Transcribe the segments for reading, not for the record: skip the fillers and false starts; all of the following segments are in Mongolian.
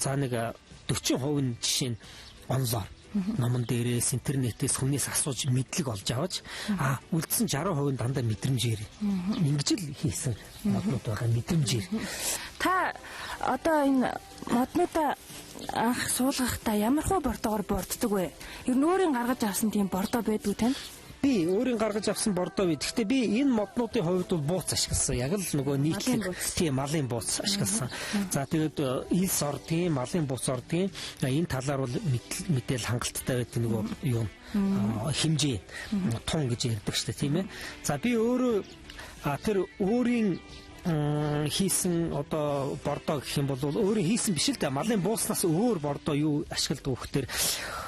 За нэг 40% нь жишээ нь онлоор номон дээрээс, интернетээс хүнээс асууж мэдлэг олж аваж, а үлдсэн 60% нь дандаа мэдрэмжээр. Ингэж л хийсэн моднууд байгаа, мэдрэмжээр. Та одоо энэ моднуудаа анх суулгахдаа ямархуу бордоогоор борддог вэ? Ер нь өөрийн гаргаж авсан тийм бордоо байдгүй танд? Би өөрийн гаргаж авсан бордоо бий. Гэхдээ би энэ моднуудын хувьд бол бууц ашигласан. Яг л нөгөө нийтлэг тийм малын бууц ашигласан. За тэгээд илс ордгийн, малын бууц ордгийн, энэ талаар бол мэдээл хангалттай байдаг нөгөө юу хэмжээ тун гэж ярьдаг шүү дээ, тийм ээ. За би өөрөө тэр өөрийн хийсэн одоо бордоо гэх юм бол өөрийн хийсэн биш л дээ. Малын бууснаас өөр бордоо юу ашигладаг вэ гэхээр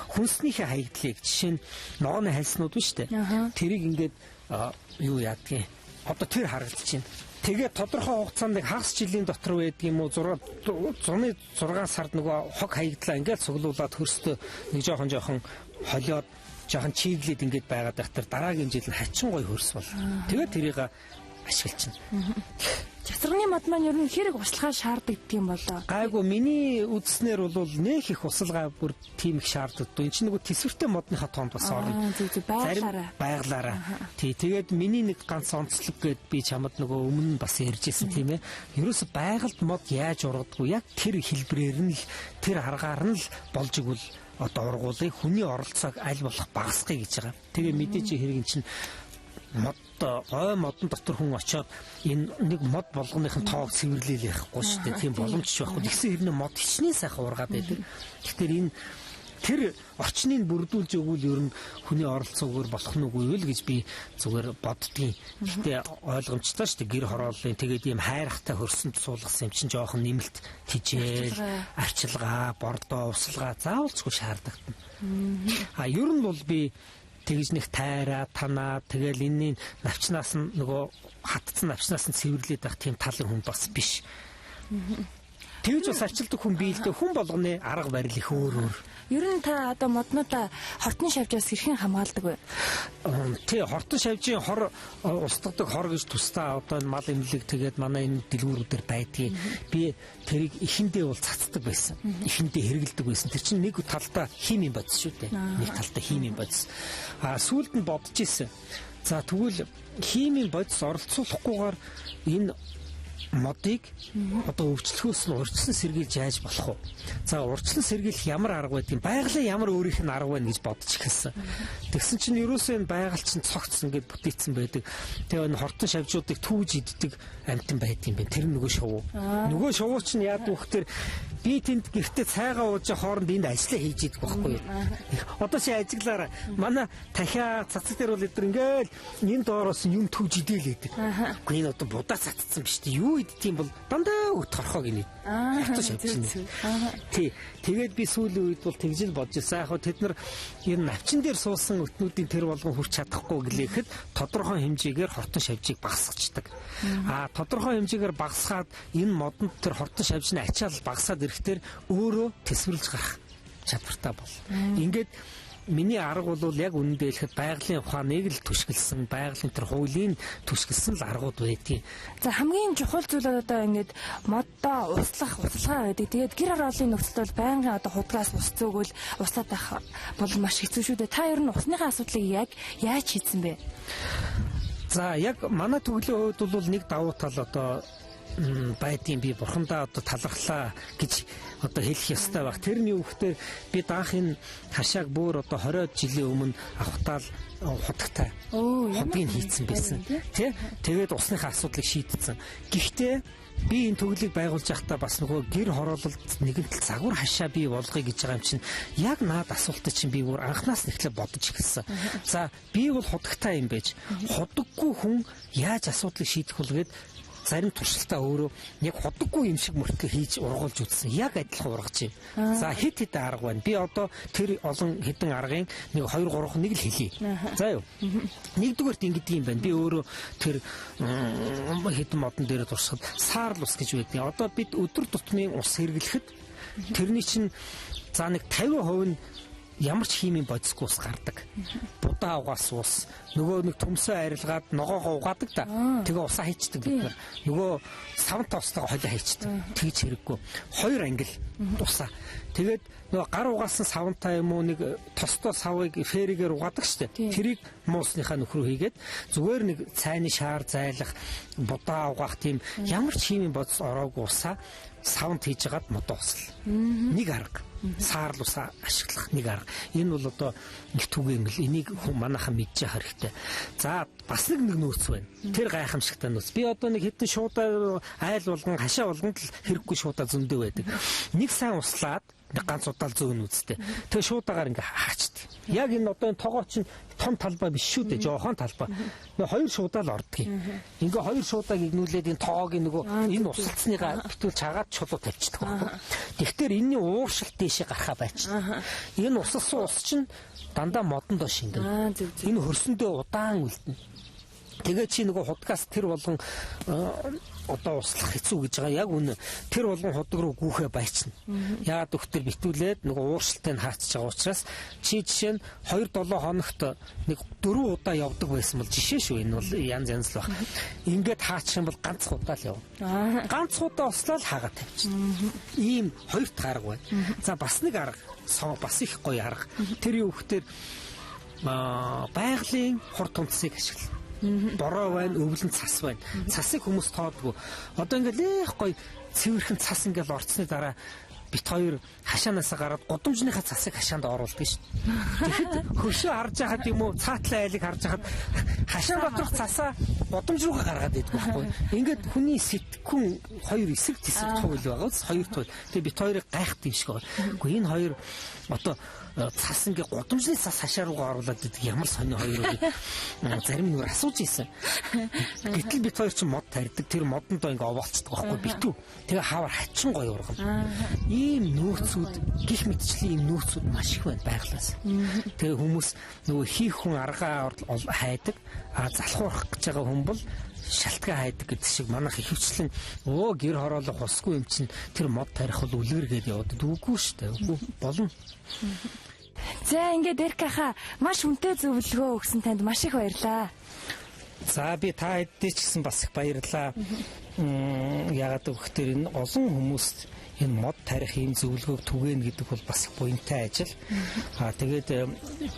хүнснийхээ хаягдлыг, жишээ нь ногооны хальснууд биш үү? Тэрийг ингээд юу яадгийг одоо тэр харагдаж байна. Тэгээд тодорхой хугацаанд нэг хагас жилийн дотор байдаг юм уу 6 зуны 6 сард нөгөө хог хаягдлаа ингээд цуглуулад хөрстөө нэг жоохон холиод жоохон чиглээд ингээд байгаад байх тэр дараагийн жил нь хачин гоё хөрс бол. Тэгээд тэрийг ашиглчихна. Цацрагны мод маань ер нь хэрэг услахаа шаарддаг юм болоо. Гайгүй, миний үзснээр бол нэх их усалгаа бүр тийм их шаарддаг. Энэ чинь нөгөө төсвөртэй модныхаа тоонд бас орно. Зөв зөв, байглаараа. Байглаараа. Тий, тэгээд миний нэг ганц онцлог гээд би чамд нөгөө өмнө нь бас ярьжсэн, тийм ээ. Ерөөсө байгальд мод яаж ургадгүй, яг тэр хэлбрээр нь л, тэр аргаар нь л болж игэл одоо ургуулыг хүний оролцоог аль болох багасгая гэж байгаа. Тэгээ мэдээж хэрэг эн чинь мод гой модон дотор хүн очиод энэ нэг мод болгоных нь тоог цэвэрлээл яахгүй шүү дээ. Тийм боломж ч байхгүй. Тэгсэн хэрнээ мод хичнээн сайхан ургаад байдаг. Тэгэхээр энэ тэр орчныг бүрдүүлж өгвөл ер нь хүний оролцоогоор болох нь үгүй л гэж би зүгээр боддгийн. Гэхдээ ойлгомжтой шүү дээ. Гэр хорооллын тэгээд ийм хайрхтай хөрсөнд суулгасан юм чинь жоохон нэмэлт хичээл, арчилгаа, бордоо, усалгаа заавалчгүй шаардлагатай. А ер нь бол би тэгж нэг тайраа, танаа тэгэл энэний навчнаас нь нөгөө хатцсан навчнаас нь цэвэрлээд байх тийм талын хүн бас биш. Тэгж бас арчилдаг хүн бий л дээ. Хүн болгоны арга барил их өөр өөр. Ер нь та одоо моднуудаа хортон шавжаас хэрхэн хамгаалдаг вэ? Тий, хортон шавжийн хор устгадаг хор гэж тусдаа одоо энэ мал эмнэлэг тэгээд манай энэ дэлгүүрүүдээр байдгийг би тэрийг эхэндээ бол цацдаг байсан. Эхэндээ хэрэгэлдэг байсан. Тэр чинь нэг талдаа химийн бодис шүү дээ. Нэг талдаа химийн бодис. А сүүлд нь бодож исэн. За тэгвэл химийн бодис оролцуулахгүйгээр энэ модыг одоо өвчлөхөөс нь урьдчилан сэргийлж яаж болох вэ? За урьдчилан сэргийлэх ямар арга байдгийг, байгалийн ямар өөрийнх нь арга байна гэж бодож эхэлсэн. Тэгсэн чинь ерөөсөө энэ байгаль чинь цогц ингээд бүтээцсэн байдаг. Тэгээ энэ хортон шавжуудыг түүж иддэг амьтан байдаг юм байна. Тэр нөгөө шувуу. Нөгөө шувуу чинь яадаг вэ гэхээр би тэнд гэртээ цайгаа ууж хооронд энд ажиллаа хийж идэх байхгүй юу? Одоо чи ажиглаарай. Манай дахиа цацаг дээр бол эдгээр ингээл энэ доороос юм түүж идээл идэг. Үгүй энэ одоо будаа цацсан биш үү? Юу идэх юм бол дандаа өт хорхоо гинэ. Хортон шавж. Тий. Тэгээд би сүүлийн үед бол тэгж л бодож ирсэн. Яг тэд нар энэ навчин дээр суусан өтнүүдийн тэр болгон хүрч чадахгүй гэлээхэд тодорхой хэмжээгээр хортон шавжийг багасгачдаг. А тодорхой хэмжээгээр багасгаад энэ модонд тэр хортон шавжны ачаал багасаад ирэхдээ өөрөө тэсвэрлж гарах чадвартай бол. Ингээд миний арга бол яг үнэндээ хэлэхэд байгалийн ухааныг л түшгэлсэн, байгалийн тэр хуулийн түшгэлсэн л аргууд байдгийг. За хамгийн чухал зүйл одоо ингээд моддоо услах, усалгаа байдаг. Тэгээд гэр хорооллын нөхцөл бол байнгын одоо худгаас ус зөөгөл услаад байх бол маш хэцүү шүү дээ. Та ер нь усныхаа асуудлыг яг яаж шийдсэн бэ? За яг манай төглийн хувьд бол нэг давуу тал одоо байдгийн би бурхандаа одоо талархлаа гэж одоо хэлэх ёстой баг. Тэр нь юу гэхээр би даах энэ хашааг бүр одоо 20 жилийн өмнө авахтаа худагтай худгийг хийцэн байсан. Тэ? Тэгээд усныхаа асуудлыг шийдсэн. Гэхдээ би энэ төглийг байгуулж байхдаа бас нөгөө гэр хороололд нэгэнтэл загвар хашаа бий болгоё гэж байгаа юм чинь яг наад асуултыг чинь би бүр анханаас нь эхлээ бодож эхэлсэн. За би бол худагтай юм байж худаггүй хүн яаж асуудлыг шийдэх вэ гэд зарим туршилтаа өөрөө яг худаггүй юм шиг мөртлөө хийж ургуулж үзсэн. Яг адилхан ургаж байна. За хэд хэдэн арга байна. Би одоо тэр олон хэдэн аргын нэг 2 3 нэг л хэлье. За юу. Нэгдүгээрт ингэдэг юм байна. Би өөрөө тэр хэдэн модон дээр туршихад саарл ус гэж байдیں۔ Одоо бид өдөр тутмын ус хэрэглэхэд тэрний чинь за нэг 50% нь Ямар ч химийн бодисгүй ус гардаг. Будаа угаас ус. Нөгөө нэг төмсөө арилгаад ногоогоо угаадаг да. Тэгээ усаа хийчдэг бид нар. Нөгөө савн тоостойгоо холио хийчдэг. Тэгж хэрэггүй. 2 ангил усаа. Тэгээд нөгөө гар угаасан савнтай юм уу нэг тостой савыг феригээр угаадаг штэ. Тэрийг муусныхаа нөхрөө хийгээд зүгээр нэг цайны шаар зайлах, будаа угаах тийм ямар ч химийн бодис ороогүй усаа савнт хийж хагаад модоо усал. Нэг арга. Саарл усаа ашиглах нэг арга. Энэ бол одоо их түгээмэл. Энийг манайхан мэдчих хэрэгтэй. За бас нэг нөөц байна. Тэр гайхамшигтай нөөц. Би одоо нэг хэдэн шуудаа айл болгон хашаа болгонд л хэрэггүй шуудаа зөндөө байдаг. Нэг сайн услаад нэг ганц удаал зөөн үсттэй. Тэгээ шуудагаар ингээ хаачдаг. Яг энэ одоо энэ тогоо чинь том талбай биш шүү дээ. Жохон талбай. Нөгөө хоёр шуудаа л ордгийг. Ингээ хоёр шуудааг игнүүлээд энэ тогоогийн нөгөө энэ усалцсныгаа битүүл чагаад чулуу тавьчихдаг байхгүй. Тэгэхээр энэний ууршилт дээшээ гарахаа байчихна. Энэ усалсан ус чинь дандаа модондоо шингэнэ. Энэ хөрсөндөө удаан үлдэнэ. Тэгээ чи нөгөө худгаас тэр болгон одоо услах хэцүү гэж байгаа. Яг үнэ. Тэр болгон худаг руу гүүхэ байчна. Яагаад өгтөр битүүлээд нөгөө ууршилтыг нь хаацж байгаа учраас чи жишээ нь 2-7 хоногт нэг 4 удаа явдаг байсан бол жишээ шүү. Энэ бол янз янз л баг. Ингээд хаачих юм бол ганц удаа л явна. Ганц удаа услаа л хаагаа тавьчихна. Ийм хоёр дахь арга байна. За бас нэг арга. Бас их гоё арга. Тэр юу гэхээр байгалийн хур тунцыг ашиглана. Бороо байна, өвлөн цас байна. Цасыг хүмүүс тоодгүй. Одоо ингээл их гоё цэвэрхэн цас ингээл орцсны дараа бит хоёр хашаанаасаа гараад гудамжныхаа цасыг хашаанд оруулдаг шүү дээ. Тэгэхэд хөршөө харж байхад юм уу, цаатлын айлыг харж байхад хашаан доторх цасаа гудамж руугаа гаргаад идэх байхгүй. Ингээд хүний сэтгүүн хоёр эсрэг тесрэг туйл байгаа биз? Хоёр туйл. Тэгээ бит хоёрыг гайхдаг юм шиг байгаа. Үгүй энэ хоёр одоо цас ингээ гудамжны цас хашаа руугаа оруулаад идэг ямар сони хоёр вэ? Зарим нэг асууж ийсэн. Гэтэл бит хоёр чинь мод тарьдаг. Тэр модондоо ингээ овоолцдог байхгүй битүү. Тэгээ хавар хачин гоё ургана. Ийм нөөцүүд гих мэтчлийн ийм нөөцүүд маш их байна байглаас. Тэгээ хүмүүс нөгөө хийх хүн аргаа хайдаг, а залхуурах гэж байгаа хүн бол шалтгаан хайдаг гэдэг шиг манайх ихэвчлэн өө гэр хороолох усгүй юм чинь тэр мод тарих бол үлгэр гээд яваад үгүй шүү дээ. Үгүй болно. За ингээд Эркаха маш үнэтэй зөвлөгөө өгсөн танд маш их баярлалаа. За би та хэдий ч гэсэн бас их баярлалаа. Яагаад гэвэл энэ олон хүмүүст энэ мод тарих ийм зөвлөгөөг түгээнэ гэдэг бол бас их буянтай ажил. Аа тэгээд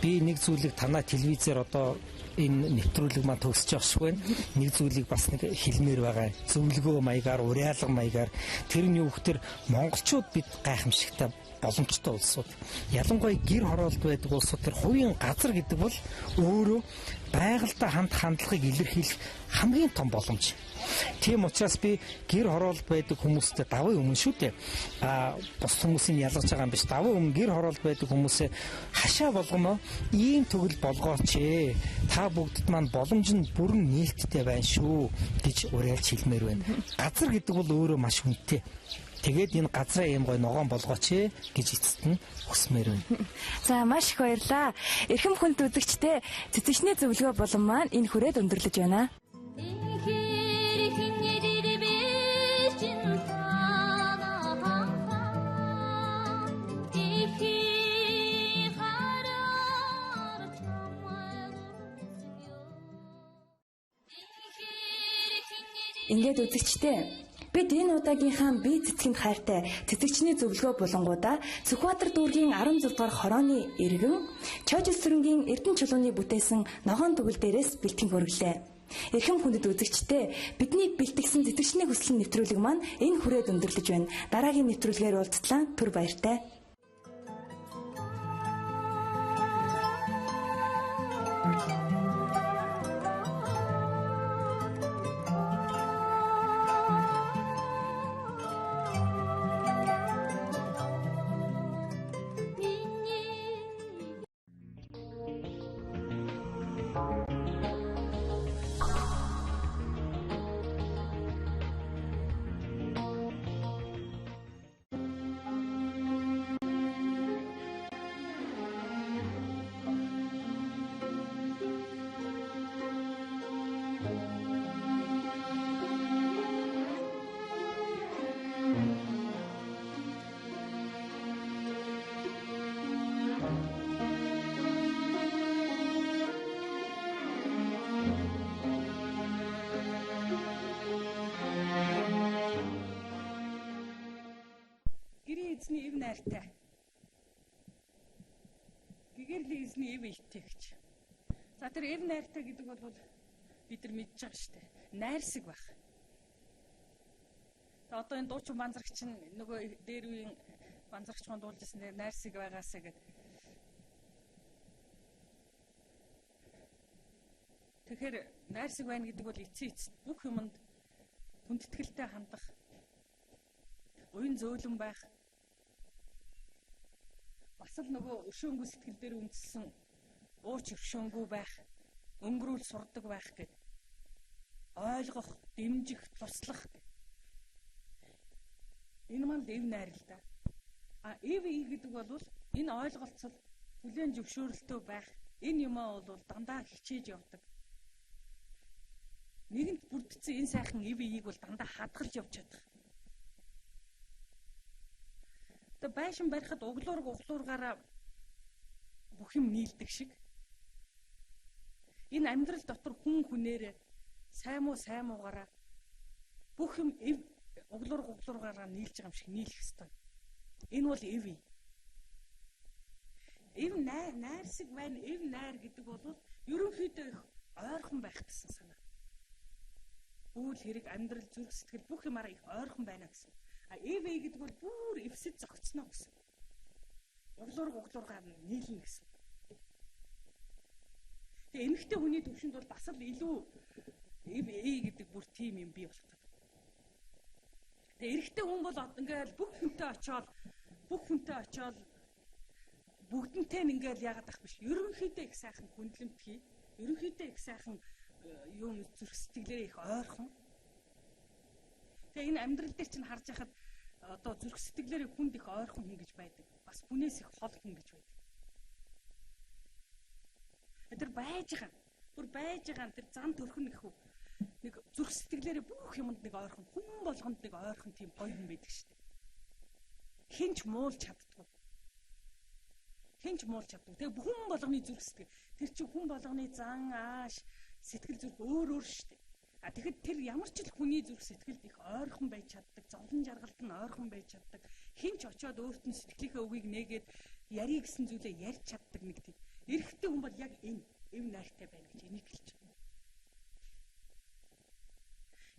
би нэг зүйлийг танай телевизээр одоо энэ нэвтрүүлэг маань төгсөж явах шиг байна. Нэг зүйлийг бас нэг хэлмээр байгаа. Зөвлөгөө маягаар, уриалга маягаар тэр нь юу гэхээр монголчууд бид гайхамшигтай боломжтой улсууд. Ялангуяа гэр хороолт байдаг улсууд тэр хувийн газар гэдэг бол өөрөө байгальтай хамт хандлагыг илэрхийлэх хамгийн том боломж. Тийм учраас би гэр хороолт байдаг хүмүүстэй давын өмнө шүү дээ. А бус хүмүүсийг ялгаж байгаа юм биш. Давын өмнө гэр хороолт байдаг хүмүүсээ хашаа болгоно ийм төгөл болгооч ээ. Та бүгдэд маань боломж нь бүрэн нээлттэй байна шүү гэж уриалж хэлмээр байна. Газар гэдэг бол өөрөө маш хүнтэй. Тэгээд энэ газраа ийм гоё ногоон болгооч ээ гэж эцэст нь хүсмээр байна. За маш их баярлалаа. Эрхэм хүнд үзэгчдээ цэцэгчний зөвлөгөө болон маань энэ хүрээд өндөрлөж байна. Ингээд үзэгчдээ бид энэ удаагийнхаа бие цэцгэнд хайртай цэцэгчний зөвлөгөө болонгуудаа Сүхбаатар дүүргийн 16 дугаар хорооны иргэн Чожил сүрэнгийн Эрдэнэ чулууны бүтээсэн ногоон төгөл дээрээс бэлтгэн хөргөлээ. Эрхэм хүндэт үзэгчдээ бидний бэлтгэсэн цэцэгчний хүсэл нэвтрүүлэг маань энэ хүрээд өндөрлөж байна. Дараагийн нэвтрүүлгээр уулзтлаа. Түр баяртай. Гэгэрлийн эзний эв найртай. Гэгэрлийн эзний эв итгэгч. За тэр эв найртай гэдэг бол бид нар мэдж байгаа шүү дээ. Найрсаг байх. Тэгээ одоо энэ дуучин банзрагч нь нөгөө дээр үеийн банзрагч хүн дуулж ирсэн дээр найрсаг байгаасаа гэдэг. Тэгэхээр найрсаг байна гэдэг бол эцсийн эцэст бүх юмд хүндэтгэлтэй хандах, уян зөөлөн байх. Бас л нөгөө өшөөнгөө сэтгэл дээр үндэссэн ууч өршөөнгөө байх, өнгөрүүл сурдаг байх гэд. Ойлгох, дэмжих, туслах гэд. Энэ маань л эв найр л да. А эв ий гэдэг бол энэ ойлголцол, хүлээн зөвшөөрөлтөө байх, энэ юмаа бол дандаа хичээж явдаг. Нэгэнт бүрдсэн энэ сайхан эв ийг бол дандаа хадгалж явж чадах. Тэгээ байшин барихад углуургаараа бүх юм нийлдэг шиг. Энэ амьдрал дотор хүн хүнээр сайн муу сайн муугаараа бүх юм эв углуургаараа нийлж байгаа юм шиг нийлэх ёстой. Энэ бол эв. Эв найрсаг байна, эв найр гэдэг бол ерөнхийдөө их ойрхон байх гэсэн санаа. Үйл хэрэг, амьдрал, зүрх сэтгэл бүх юмараа их ойрхон байна гэсэн. А эв гэдэг бол бүр эвсэд зогцсноо гэсэн. Углуургаар нийлнэ гэсэн. Тэгээ эмэгтэй хүний төвшөнд бол бас л илүү эв гэдэг бүр тийм юм бий болох гэдэг. Тэгээ эрэгтэй хүн бол ингээл бүх хүнтэй очиод бүгдэнтэй нь ингээл яагаад ах биш. Ерөнхийдөө их сайхан хүндлэмтгий, ерөнхийдөө их сайхан юм зүрх сэтгэлээрээ их ойрхон. Тэгээ энэ амьдрал дээр чинь харж байхад одоо зүрх сэтгэлээрээ хүнд их ойрхон хүн гэж байдаг. Бас хүнээс их хол хүн гэж байдаг. Тэр байж байгаа. Бүр байж байгаа тэр зан төрхөн их нэг зүрх сэтгэлээрээ бүх юмд нэг ойрхон, хүн болгонд нэг ойрхон тийм гоё хүн байдаг шүү дээ. Хинч муулж чаддгүй. Хинч муулж чаддгүй. Тэгээ хүн болгоны зүрх сэтгэл. Тэр чинь хүн болгоны зан ааш сэтгэл зүрх өөр өөр шүү дээ. А тэгэхэд тэр ямар ч л хүний зүрх сэтгэлд их ойрхон байж чаддаг, зовлон жаргалд нь ойрхон байж чаддаг. Хинч очиод өөрт нь сэтгэлийнхээ үгийг нээгээд ярий гэсэн зүйлээ ярьж чаддаг нэг тийм. Эрэгтэй хүн бол яг энэ эв найртай байна гэж энийг хэлж байгаа.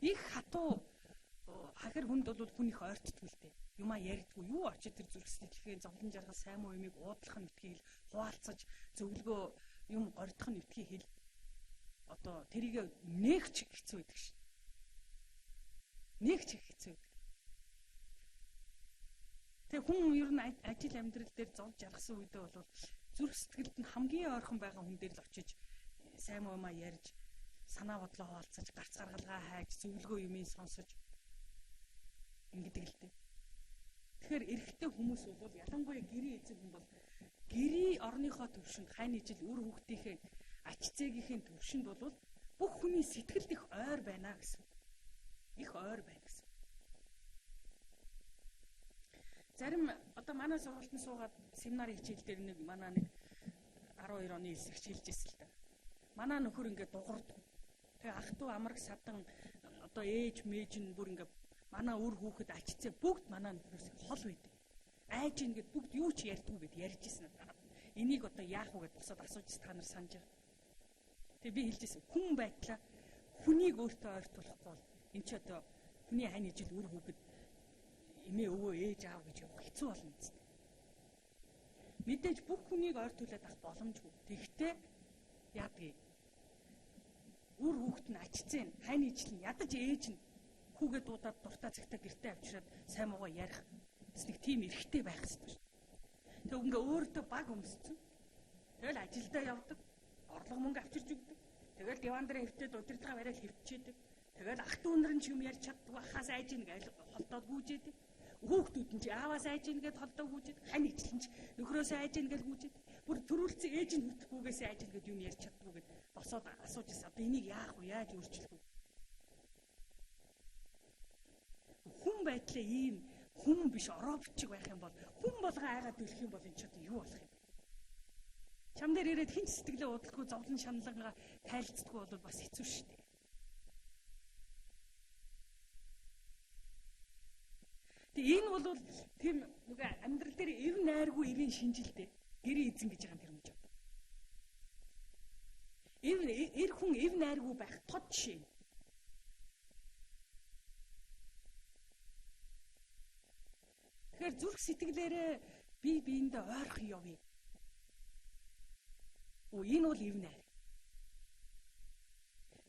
Их хатуу хахир хүнд бол хүн их ойртдгүй л дээ. Юмаа ярьдгүй. Юу очиж тэр зүрх сэтгэлгээ зовлон жаргал сайн муу юмыг уудлах нь битгий хэл, хуваалцаж зөвлөгөө юм гордох нь битгий хэл. Одоо тэрийг нээгч хэцүү байдаг шин. Нээгч хэцүү байдаг. Тэгээ хүн ер нь ажил амьдрал дээр зовж жаргасан үедээ бол зүрх сэтгэлд нь хамгийн ойрхон байгаа хүн дээр л очиж сайн муу юмаа ярьж, санаа бодлоо хуваалцаж, гарц гаргалгаа хайж, зөвлөгөө юмыг сонсож ингэдэг л дээ. Тэгэхээр эрэгтэй хүмүүс бол ялангуяа гэрийн эзэн хүн бол гэрийн орныхоо төвшөнд хайн ижил үр хүүхдийнхээ ач зээгийнхээ төвшөнд бол бүх хүний сэтгэлд их ойр байна гэсэн. Их ойр байна гэсэн. Зарим одоо манай сургуультанд суугаад семинарын хичээл дээр нэг манай нэг 12 оны элсэгч хэлж ирсэн л да. Манай нөхөр ингээд дугуурдаг. Тэгээ ах トゥ амраг садан одоо ээж мэж нь бүр ингээд манай үр хүүхэд ач зээ бүгд манай нөхрөөс хол байдаг. Айж ингээд бүгд юу ч ярьдгүй гэд ярьж ирсэн. Энийг одоо яах вэ гэд босоод асууж та нар санаж байгаа. Тэгээ би хэлж ирсэн. Хүн байтлаа хүнийг өөртөө ойртуулахгүй бол энэ ч одоо хүний хань ижил үр хүүхэд эмээ өвөө ээж аав гэж явах хэцүү болно биз дээ. Мэдээж бүх хүнийг ойртуулаад авах боломжгүй. Тэгэхдээ яадгийг үр хүүхэд нь ач зэн хань ижил нь ядаж ээж нь хүүгээ дуудаад дуртай цагтаа гэртээ авчираад сайн муугаа ярих бас нэг тийм эрхтэй байх хэрэгтэй шүү. Тэг ингээ өөртөө баг өмсцэн. Тэгэл ажилдаа явдаг. Орлого мөнгө авчирч өгдөг. Тэгэл диван дээр хэвтээд удирдлага бариад хэвчээдэг. Тэгэл ах トゥ нар нь ч юм ярьж чаддгүй хаас айж ийн гэж холдоод гүйжээдэг. Хүүхдүүд нь ч ааваас айж ийн гэд холдоо гүйжээдэг. Хань ичлэн ч нөхрөөсөө айж ийн гэж гүйжээдэг. Бүр төрүүлсэн ээж нь хүртэхгүйгээсээ айж ийн гэд юм ярьж чаддгүй гэд босоод асууж ирсэн. Одоо энийг яах вэ? Яаж өөрчлөх вэ? Хүн байдлаа ийм хүн биш оробчиг байх юм бол хүн болгон айгаад үлэх юм бол энэ ч одоо юу болох юм бэ? Чам дээр ирээд хинч сэтгэлээ удалгүй зовлон шаналнгаа тайлцдаггүй бол бас хэцүү шүү дээ. Тэг энэ бол тийм нөгөө амьдрал дээр эв найргүй эвийн шинжилтэй гэрийн эзэн гэж байгаа юм тэр юм жоо. Эв эр хүн эв найргүй байх тод жишээ. Тэгэхээр зүрх сэтгэлээрээ би биендээ ойрхон явъя. Энэ бол эв найр.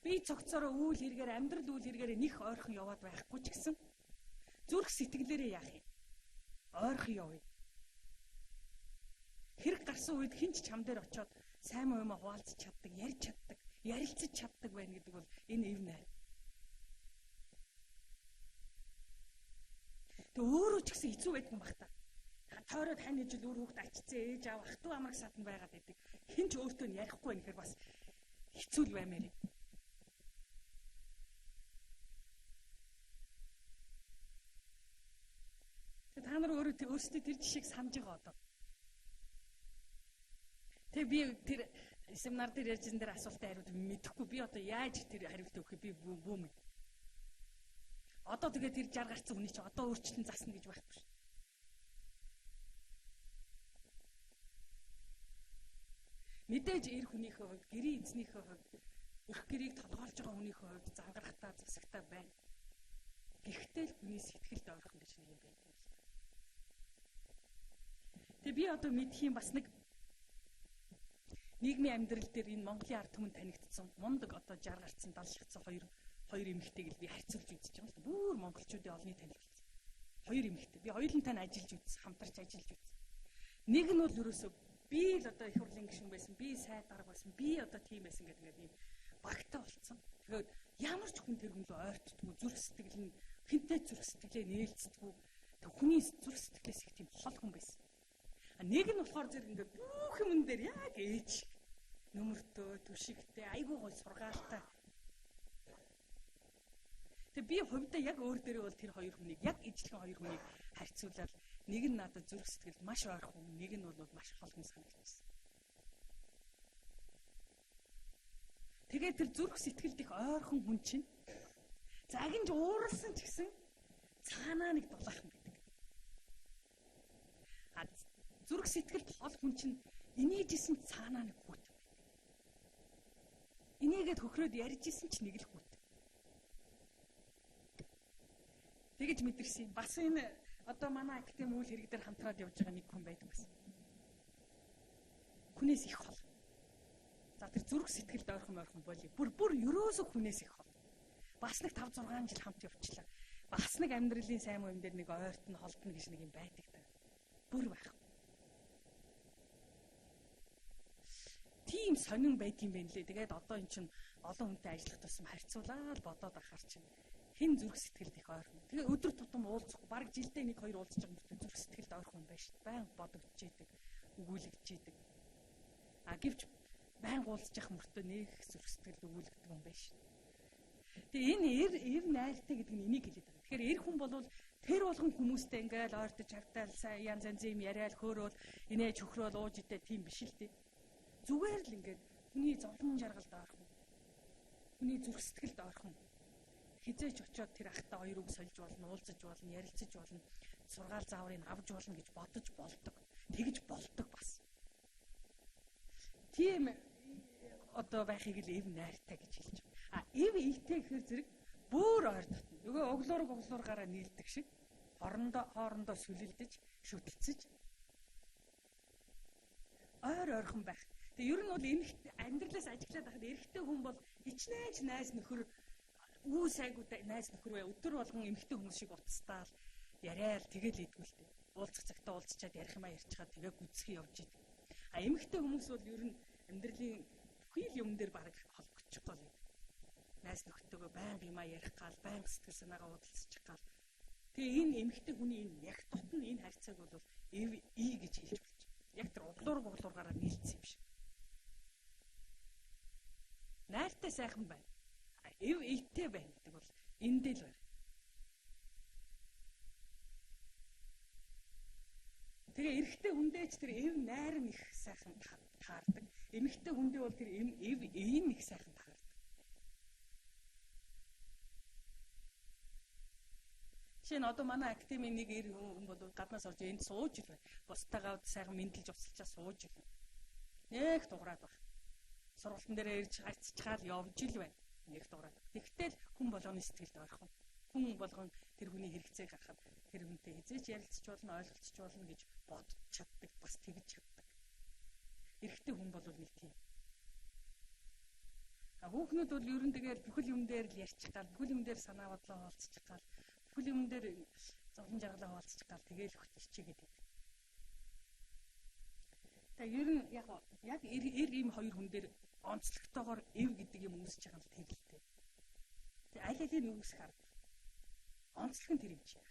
Би цогцороо үйл хэрэгээр амьдрал үйл хэрэгээр нэх ойрхон яваад байхгүй ч гэсэн зүрх сэтгэлээрээ яах юм? Ойрхон явъя. Хэрэг гарсан үед хинч чам дээр очиод сайн муу юм хуваалцаж чаддаг, ярьж чаддаг, ярилцаж чаддаг байна гэдэг бол энэ эв найр. Тэг өөрөө ч гэсэн хэцүү байдаг юм бах та. Тойроод хань ижил үр хүүхд ачцсан ээж аав ах トゥ амраг садан байгаад байдаг. Хинч өөртөө нь ярихгүй байх гэхээр бас хэцүү л баймаар юм. Та нар өөрөө өөрсдөө тэр жишээг санаж байгаа одоо. Тэг би тэр семинар дээр ярьжсэн дээр асуултын хариулт мэдэхгүй. Би одоо яаж тэр хариулт өгөхийг би бүү мэд. Одоо тэгээ тэр 60 гарцсан хүний чи одоо өөрчлөн засна гэж байхгүй шүү. Мэдээж эр хүнийхээ хувьд, гэрийн эзнийхээ хувьд, өрх гэрийг толгойлж байгаа хүнийхээ хувьд зангарахтаа, засагтаа байна. Гэхдээ л хүний сэтгэлд ойрхон гэж нэг юм байдаг юм л та. Тэгээ би одоо мэдх юм бас нэг нийгмийн амьдрал дээр энэ Монголын ард түмэнд танигдсан мундаг одоо 60 гарцсан 70 шатсан хоёр эмэгтэйг л би харьцуулж үзэж байгаа юм л та. Бүр монголчуудын олонний танил болсон. Хоёр эмэгтэй. Би хоёулантай нь ажиллаж үзсэн, хамтарч ажиллаж үзсэн. Нэг нь бол ерөөсөө би л одоо их хурлын гишүүн байсан, би сайд дарга байсан, би одоо тийм байсан гэдэг ингээд ийм багтаа болцсон. Тэгээд ямар ч хүн тэр хүн рүү ойртдгүй, зүрх сэтгэл нь хинтээ зүрх сэтгэлээ нээлцдэггүй. Тэг хүний зүрх сэтгэлээс их тийм хол хүн байсан. А нэг нь болохоор зэрэг ингээд бүх юмн дээр яг ээж нөмөртөө, түшигтэй, айгүй гой сургаалтай. Тэг би хувьдаа яг өөр дээрээ бол тэр хоёр хүнийг яг ижлэгэн хоёр хүнийг харьцуулаад нэг нь надад зүрх сэтгэлд маш ойрхон, нэг нь бол маш хол хүн санагдчихсан. Тэгээд тэр зүрх сэтгэлд их ойрхон хүн чинь загинж ууралсан ч гэсэн цаанаа нэг дулаахан байдаг. А зүрх сэтгэлд хол хүн чинь инээжсэн цаанаа нэг хүүтэн байдаг. Инээгээд хөхрөөд ярьжсэн ч нэг л хүүтэн. Тэгэж мэдэрсэн. Бас энэ одоо манай академи үйл хэрэг дээр хамтраад явж байгаа нэг хүн байдаг бас. Хүнээс их хол. За тэр зүрх сэтгэлд ойрхон ойрхон болий. Бүр ерөөсөө хүнээс их хол. Бас нэг 5 6 жил хамт явчлаа. Бас нэг амьдралын сайн муу юм дээр нэг ойртон холдно гэж нэг юм байдаг та. Бүр байх. Тийм сонин байд юм байна лээ. Тэгээд одоо эн чинь олон хүнтэй ажиллах тусам харьцуулаад бодоод ахаар чинь хэн зүрх сэтгэлд их ойрхон. Тэгээ өдөр тутам уулзахгүй, бараг жилдээ 1 2 уулзаж байгаа мөртөө зүрх сэтгэлд ойрхон юм байна шүү дээ. Баян бодогдчихэдэг, өгүүлэгдчихэдэг. А гэвч баян уулзах явах мөртөө нэг зүрх сэтгэлд өгүүлэгддэг юм байна шүү дээ. Тэгээ энэ эр найртай гэдэг нь энийг хэлээд байгаа. Тэгэхээр эр хүн бол тэр болгон хүмүүстэй ингээл ойртож хавтаал сайн янз янз юм яриад хөөрөөл инээж хөхрөөл ууж идэ тийм биш л дээ. Зүгээр л ингээд хүний зовлон жаргалд ойрхон. Хүний зүрх сэтгэлд ойрхон. Хизээч очиод тэр ахтай хоёр үг сольж болно, уулзаж болно, ярилцаж болно, сургаал зааврыг авч болно гэж бодож болдог. Тэгж болдог бас. Тийм одоо байхыг л эв найртай гэж хэлж байгаа. А эв ийтэй гэхээр зэрэг бүр ойр дотно. Нөгөө оглуур оглуургаараа нийлдэг шиг хоорондоо сүлэлдэж, шүтэлцэж ойр ойрхон байх. Тэгээ ер нь бол эмэгтэй амьдралаас ажиглаад байхад эрэгтэй хүн бол хичнээн ч найз нөхөр үү сайгүй найз нөхөр бай. Өдөр болгон эмэгтэй хүмүүс шиг уцтаал яриад тэгэл идэггүй л дээ. Уулзах цагтаа уулзчаад ярих юмаа ярьчихаад тэгээ гүцхий явж идэг. А эмэгтэй хүмүүс бол ер нь амьдралын бүхий л юм дээр бараг холбогдчих гол юм. Найз нөхдөйгөө байнга юмаа ярих гал, байнга сэтгэл санаагаа уудалцчих гал. Тэгээ энэ эмэгтэй хүний энэ яг дотн энэ харьцааг бол эв и гэж хэлж болж байна. Яг тэр углуур углуургаараа нийлцсэн юм шиг. Найртай сайхан байна. Эв эйтэй байна гэдэг бол эндээ л байна. Тэгээ эрэгтэй хүндээ ч тэр эв найр нь их сайхан таардаг. Эмэгтэй хүндээ бол тэр эв эй нь их сайхан таардаг. Жишээ нь одоо манай академийн нэг эр хүн бол гаднаас орж энд сууж ил байна. Бусдаагаа сайхан мэндэлж усалчаа сууж ил. Нэг дуграад байна. Сургалтын дээр ирж хацчихаал явж ил байна. Нэг дуграад. Тэгтэл хүн болгоны сэтгэлд ойрхон. Хүн болгон тэр хүний хэрэгцээг харахад тэр хүнтэй хизээч ярилцж болно, ойлголцож болно гэж бодож чаддаг, бас тэгж чаддаг. Эрэгтэй хүн бол нэг тийм. А хүүхнүүд бол ер нь тэгэл бүхэл юм дээр л ярьчих гал, бүхэл юм дээр санаа бодлоо хуваалцчих гал, бүхэл юм дээр зовлон жаргалаа хуваалцчих гал тэгэл хичээгээд байдаг. Тэгээ ер нь яг эр ийм хоёр хүн дээр онцлогтойгоор эв гэдэг юм үүсэж байгаа нь тэр л дээ. Тэгээ аль алийг үүсэх арга. Онцлог нь тэр юм чи.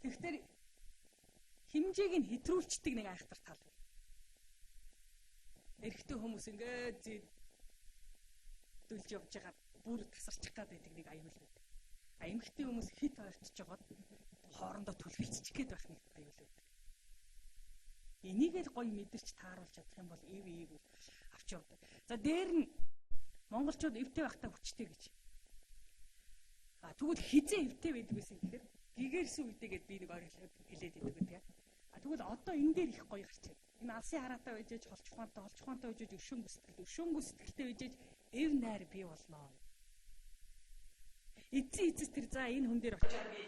Тэгэхээр хэмжээг нь хэтрүүлцдэг нэг айхтар тал. Эрэгтэй хүмүүс ингээд зэдүүлж явж байгаа бүр тасарчих гад байдаг нэг аюул байдаг. А эмэгтэй хүмүүс хит ойртож байгаад хоорондоо түлхэлцчих гээд байх нэг аюул байдаг. Энийг л гоё мэдэрч тааруулж чадах юм бол эв эв авч явдаг. За дээр нь монголчууд эвтэй байхдаа хүчтэй гэж. А тэгвэл хизээ эвтэй байдаг байсан гэхээр гэгэрсэн үедээ гэд би нэг ойлголт хэлээд байдаг тийм. А тэгвэл одоо энэ дээр их гоё гарч байна. Энэ алсын хараатай байж ээж холч ухаантай байж ээж өршөөнгөө сэтгэлтэй байж ээж эв найр бий болно. Эцсийн эцэс тэр за энэ хүн дээр очиад би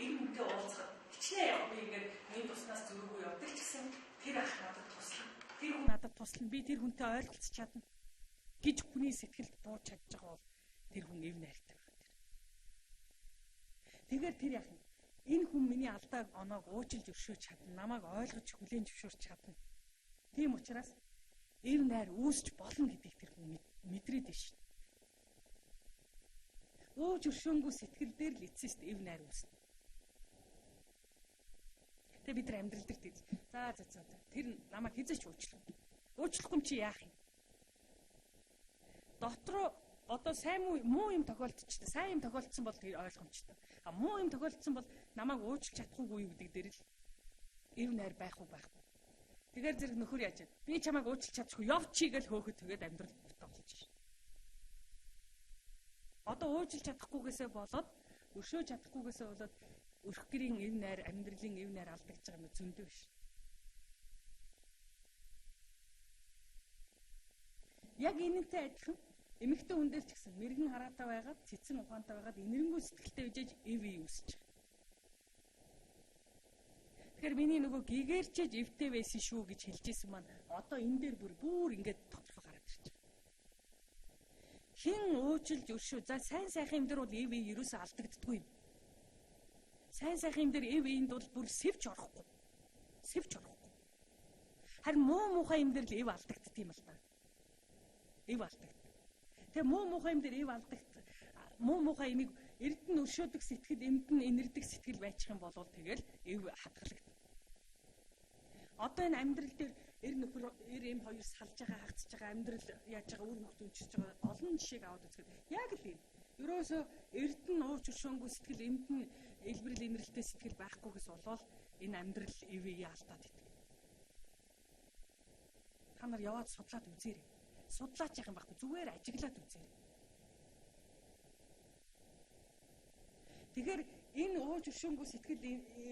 энэ хүнтэй уулзах хичнээн яг би ингээд миний туснаас зөрүүгүй явдаг ч гэсэн тэр ах надад туслана. Тэр хүн надад туслана. Би тэр хүнтэй ойлголцож чадна гэж хүний сэтгэлд бууж чадж байгаа бол тэр хүн эв найртай байх тэр. Тэгэхээр тэр яах юм? Энэ хүн миний алдааг оноог уучлж өршөөж чадна. Намайг ойлгож хүлээн зөвшөөрч чадна. Тийм учраас эв найр үүсч болно гэдгийг тэр хүн мэдрээд байна шүү дээ. Ууж өршөөнгөө сэтгэл дээр л эцэст эв найр үүснэ. Тэгээ бид нар амьдрал дээр тэгж. За за за. Тэр намайг хизээч уучлах. Уучлахгүй юм чи яах юм? Дотроо одоо сайн муу юм тохиолдчихсон. Сайн юм тохиолдсон бол тэр ойлгомжтой. А муу юм тохиолдсон бол намайг уучлах чадахгүй юу гэдэг дээр л эв найр байх уу байхгүй. Тэгэхээр зэрэг нөхөр яаж вэ? Би чамайг уучлах чадахгүй явчих гээл хөөхөд тэгээд амьдрал бүтэн болж шин. Одоо уучлах чадахгүйгээсээ болоод өршөөж чадахгүйгээсээ болоод өрх гэрийн эв найр амьдралын эв найр алдагдж байгаа юм зөндөө биш. Яг энэнтэй адилхан эмэгтэй хүн дээр ч гэсэн мэрэгэн хараатай байгаад цэцэн ухаантай байгаад энэрэнгүй сэтгэлтэй bijээж эв үүсэж байгаа. Тэгэхээр миний нөгөө гэгэрчээж эвтэй байсан шүү гэж хэлжсэн маань одоо энэ дээр бүр ингээд тодорхой гараад ирж байгаа. Хэн уучлж өршөө. За сайн сайхан юм дээр бол эв ерөөсөө алдагддаггүй юм. Сайн сайхан юм дээр эв энд бол бүр сэвч орохгүй. Сэвч орохгүй. Харин муу муухай юм дээр л эв алдагддаг юм л та. Эв алдагддаг. Тэгээ муу муухай юм дээр эв алдагт муу муухай имийг эрдэн өршөөдөг сэтгэл, эмд нь инэрдэг сэтгэл байчих юм бол тэгэл эв хадгалагдана. Одоо энэ амьдрал дээр эр нөхөр эр эм хоёр салж байгаа, хагцж байгаа, амьдрал яаж байгаа, үр хөвгт өнчирч байгаа олон жишээг аваад үзэхэд яг л юм. Ерөөсөө эрдэн ууч өршөөнгөө сэтгэл, эмд нь элбэрэл инэрлэлтэй сэтгэл байхгүйгээс болоод энэ амьдрал эвээ алдаад идэг. Та нар яваад судлаад үзээрэй. Судлаач яах юм байхгүй, зүгээр ажиглаад үзээрэй. Тэгэхээр энэ ууж өршөөнгөө сэтгэл,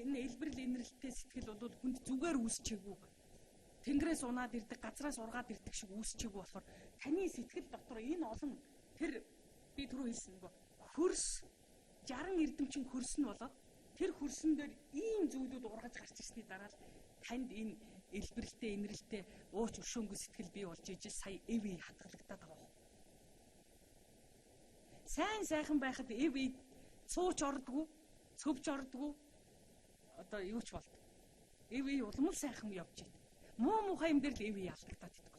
энэ элбэрэл инэрлэлтэй сэтгэл бол хүнд зүгээр үүсчээгүй. Тэнгэрээс унаад ирдэг, газраас ургаад ирдэг шиг үүсчээгүй болохоор таны сэтгэл дотор энэ олон тэр би түрүү хэлсэн нөгөө хөрс 60 эрдэмчин хөрс нь болоод тэр хөрсөн дээр ийм зүйлүүд ургаж гарч ирсний дараа л танд энэ элбэрэлтэй инэрлэлтэй ууч өршөөнгөө сэтгэл бий болж ижил сая эв хадгалагдаад байгаа юм. Сайн сайхан байхад эв цууч ордгоо, цөвч ордгоо, одоо юу ч болд. Эв улам л сайхан явж идэв. Муу муухай юм дээр л эв алдагдаад идэг.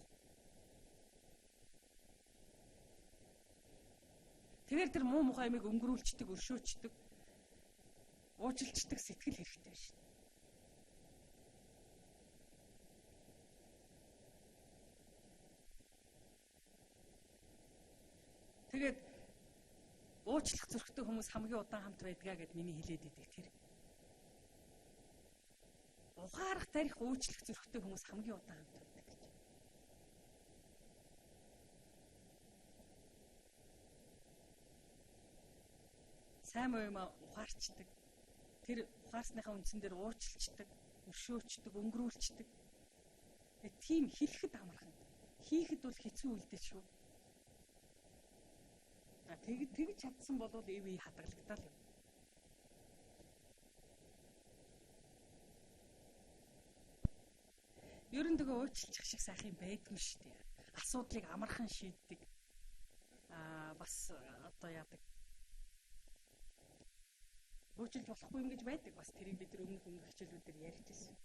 Тэгэхээр тэр муу муухай юмыг өнгөрүүлцдэг, өршөөчдөг, уучлцдаг сэтгэл хэрэгтэй биш. Тэгээд уучлах зүрхтэй хүмүүс хамгийн удаан хамт байдгаа гэд миний хэлээд идэг тэр. Ухаарах тарих уучлах зүрхтэй хүмүүс хамгийн удаан хамт байдаг гэж. Сайн муу юм ухаарчдаг. Тэр ухаарсныхаа үндсэн дээр уучлцдаг, өршөөчдөг, өнгөрүүлцдэг. Тийм хэлэхэд амархан. Хийхэд бол хэцүү үлдээ шүү. Тэгж чадсан бол эв хадгалагдал юм. Ер нь тэгээ уучлах шиг сайхан байдгүй шүү дээ. Асуудлыг амархан шийддэг. Бас одоо яадаг. Уучлж болохгүй юм гэж байдаг. Бас тэрийг бид нар өмнөх хичээлүүдээр ярьж ирсэн.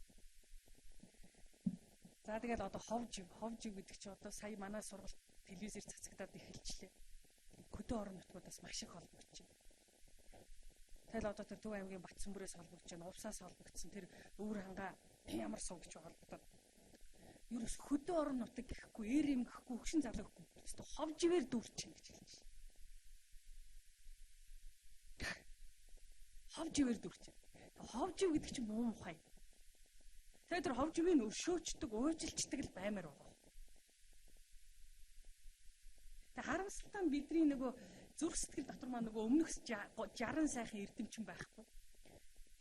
За тэгэл одоо ховж гэдэг чи одоо сая манай сургалт телевизээр цацагдаад эхэлчлээ. Хөдөө орон нутгуудаас маш их холбогдож байна. Тэгэл одоо тэр Төв аймгийн Батсүмбрээс холбогдож байна, Увсаас холбогдсон. Тэр өвөр хангаа ямар сув гэж холбогдоод. Ерөөс хөдөө орон нутаг гэхгүй, эр юм гэхгүй, хөгшин залуу гэхгүй. Өстө ховж ивэр дүүрчин гэж хэлж байна. Ховж ивэр дүүрчин. Ховж ив гэдэг чинь муу мухай. Тэгээд тэр ховж ивийг өршөөчдөг, уужилчдаг л баймаар байгаа. Тэг харамсалтай нь бидний нөгөө зүрх сэтгэл дотор маань нөгөө өмнөх 60 сайхан эрдэмчин байхгүй.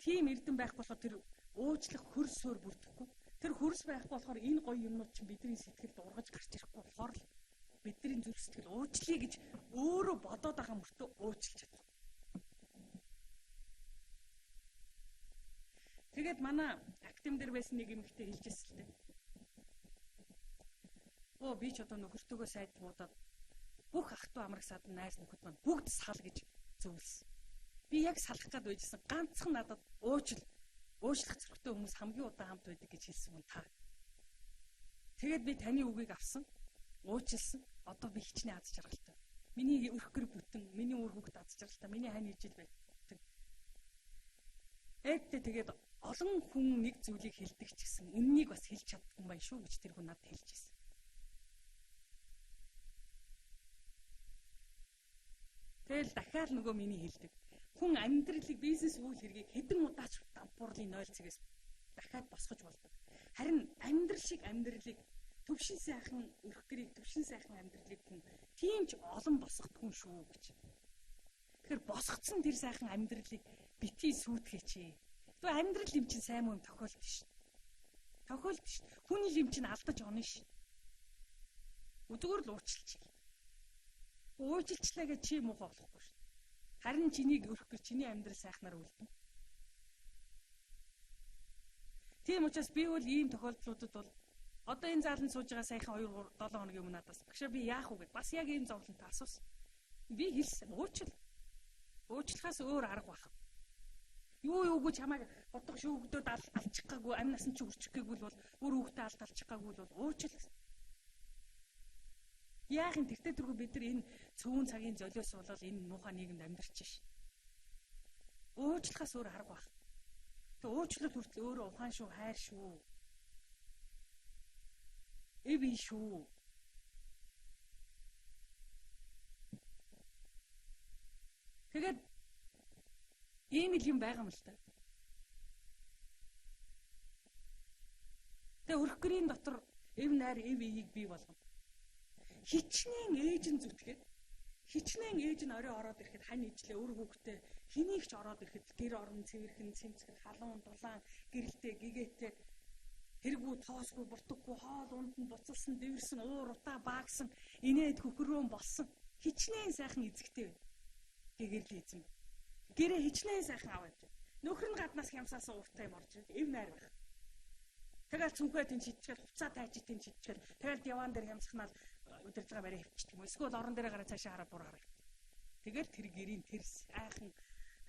Тийм эрдэм байхгүй болохоор тэр уучлах хөр суурь бүрдэхгүй. Тэр хөрс байхгүй болохоор энэ гоё юмнууд чинь бидний сэтгэлд ургаж гарч ирэхгүй болохоор л бидний зүрх сэтгэл уучлая гэж өөрөө бодоод байгаа мөртөө уучлж чадахгүй. Тэгээд манай академи дээр байсан нэг эмэгтэй хэлж ирсэн л дээ. Оо би ч одоо нөхөртөөгөө сайд муудаад бүх ах トゥ амраг садан найз нөхөд маань бүгд сал гэж зөвлөсөн. Би яг салах гээд байжсэн. Ганцхан надад уучлах зүрхтэй хүмүүс хамгийн удаан хамт байдаг гэж хэлсэн хүн та. Тэгээд би таны үгийг авсан, уучлсан. Одоо би хичнээн аз жаргалтай. Миний өрх гэр бүтэн, миний үр хүүхэд аз жаргалтай, миний хань ижил байдаг. Ээдтэй тэгээд олон хүн нэг зүйлийг хэлдэг ч гэсэн үннийг бас хэлж чаддгүй юм байна шүү гэж тэр хүн надад хэлж ирсэн. Тэгэл дахиад нөгөө миний хэлдэг. Хүн амьдралыг бизнес үйл хэргийг хэдэн удаач дампуурлын 0 цэгээс дахиад босгож болдог. Харин амьдрал шиг амьдралыг төвшин сайхан өрх гэрийг төвшин сайхан амьдралыг хүн тийм ч олон босгодгүй шүү гэж. Тэгэхээр босгоцсон тэр сайхан амьдралыг битгий сүйтгэж. Тэгвэл амьдрал юм чинь сайн муу юм тохиолдсон шүү. Тохиолдсон шүү. Хүний юм чинь алдаж онно шүү. Зүгээр л уучлчих. Уучлчлаа гэж чи муухай болохгүй шүү. Харин чинийг өрөх гэр чиний амьдрал сайхнаар үлдэнэ. Тийм учраас би бол ийм тохиолдлуудад бол одоо энэ зааланд сууж байгаа саяхан 2 3 7 хоногийн өмнө надаас багшаа би яах вэ гэд бас яг ийм зовлонтой асуусан. Би хэлсэн уучлал. Уучлахаас өөр арга байх. Юугүй чамайг бодох шүүгдөөд алчих гаагүй амь насан чи хүрчих гээгүй бол өөр хүүхдээ алд алчих гаагүй бол уучлал. Яах юм тэртээ тэргүй бид нар энэ цөөн цагийн золиос болол энэ муухай нийгэмд амьдарч ш. Уучлахаас өөр арга байх. Тэг уучлал хүртэл өөрөө ухаан шүү, хайр шүү. Эв шүү. Тэгээд ийм л юм байгаа юм л та. Тэг өрх гэрийн дотор эв найр эв ийг бий болгоно. Хичнээн ээж нь зүтгээд хичнээн ээж нь орой ороод ирэхэд хань ижлээ өр хүүхдээ хэнийг ч ороод ирэхэд гэр орон цэвэрхэн цэмцгэр халуун дулаан гэрэлтэй гэгээтэй тэргүү тоосгүй буртаггүй хоол унд нь буцалсан дэвэрсэн уур утаа баагсан инээд хөхрөөн болсон хичнээн сайхан эзэгтэй байна. Гэгэрлийн эзэн. Гэрээ хичнээн сайхан аваад. Нөхөр нь гаднаас хямсаасан ууртай юм орж ирээд эв найр байх. Тэгэл цүнхээ тэн шидчихэл хувцаа тайж тэн шидчихэл тэгэл диван дээр хямсхнаал удирдлага барай хөвчдөг юм. Эсвэл орон дээр гараа цаашаа хараад бур хараа. Тэгэл тэр гэрийн тэр сайхан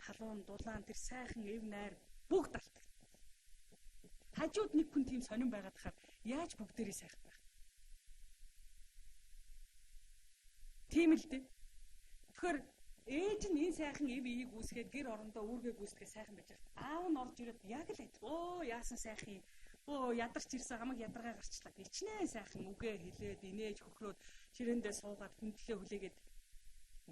халуун дулаан тэр сайхан эв найр бүгд алтдаг. Хажууд нэг хүн тийм сонин байгаад хахаар яаж бүгдээрээ сайхан байх. Тийм л дээ. Тэгэхээр ээж нь энэ сайхан эв ийг үүсгээд гэр орондоо үүргээ гүйцэтгэх сайхан байж байгаа. Аав нь орж ирээд яг л адил. Өө яасан сайхан юм. Өө ядарч ирсэн хамаг ядаргаа гарчлаа. Хичнээн сайхан үгээ хэлээд инээж хөхрөөд ширээндээ суугаад хүндлээ хүлээгээд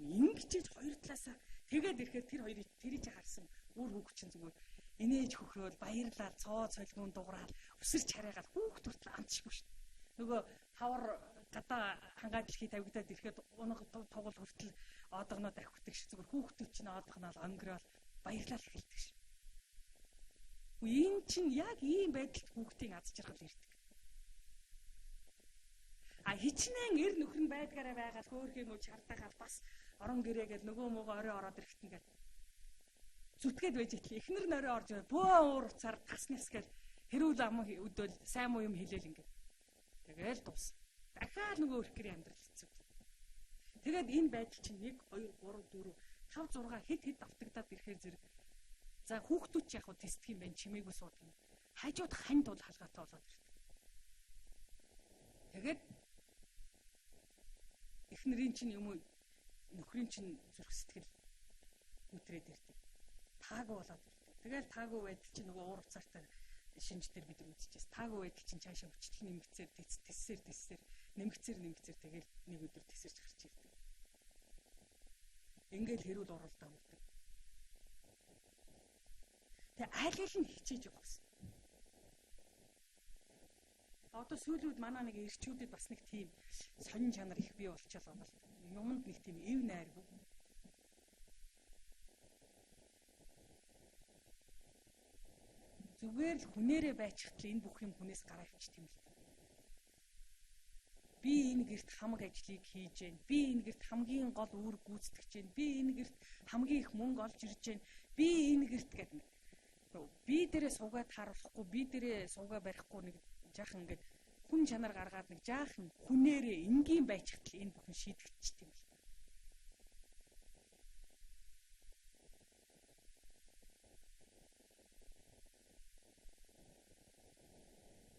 ингэчээж хоёр талаасаа тэгээд ирэхээр тэр хоёрыг тэрийг харсан үр хүүхд чинь зүгээр инээж хөхрөөд баярлаад цоо цолгуун дуграал өсөрч хараагаад хүүхд хүртэл амтшгүй шүү дээ. Нөгөө хавар Гадаа хангаа дэлхий тавигдаад ирэхэд унаг тугал хүртэл оодогноод авхдаг шиг зүгээр хүүхдүүд чинь оодогноол өнгөрөөл баярлал эхэлдэг шин. Энэ чинь яг ийм байдалд хүүхдийн аз жаргал ирдэг. А хичнээн эр нөхөр нь байдгаараа байгаад хөөхөө мөч хардаагаал бас орон гэрээ гэл нөгөө мөөгөө орой ороод ирэхтэн гэл зүтгээд байж итэл эхнэр нь орой орж бөө уур уцаар таснаас гэл хэрүүл ам өдөөл сайн муу юм хэлээл ингээд тэгэл дуус. Дахиад нөгөө өрх гэрээ амьдрал хэцүү. Тэгээд энэ байдал чинь 1 2 3 4 5 6 хэд хэд давтагдаад ирэхээр зэрэг за хүүхдүүд ч яг хөө тестэх юм байна чимээгүй суудаг юм. Хажууд ханд бол халгаатай болоод ирдэг. Тэгээд эхнэрийн чинь юм уу нөхрийн чинь зүрх сэтгэл үтрээд ирдэг. Таагүй болоод ирдэг. Тэгэл таагүй байдал чинь нөгөө уур уцаартай шинж дээр бид нар үзчихээс. Таагүй байдал чинь цаашаа хүчтэл нэмэгцээр тэссээр тэссээр нэмэгцээр нэмэгцээр тэгэл нэг өдөр тэсэрч гарч ирдэг. Ингээл хэрүүл уралдаа өгдөг. Тэг аль аль нь хичээж явах гэсэн. Одоо сүүлийн үед манай нэг эрчүүдэд бас нэг тийм сонин чанар их бий болчихлоо байгаа л. Юмд нэг тийм эв найргүй. Зүгээр л хүнээрээ байчихтал энэ бүх юм хүнээс гараа авчт юм л. Би энэ гэрт хамаг ажлыг хийж гэн. Би энэ гэрт хамгийн гол үүрэг гүйцэтгэж гэн. Би энэ гэрт хамгийн их мөнгө олж ирж гэн. Би энэ гэрт гэдэг. Би дээрээ суугаад харуулахгүй, би дээрээ суугаа барихгүй нэг жаахан ингээд хүн чанар гаргаад нэг жаахан хүнээрээ энгийн байчихтал энэ бүхэн шийдэгдчихдэг юм л та.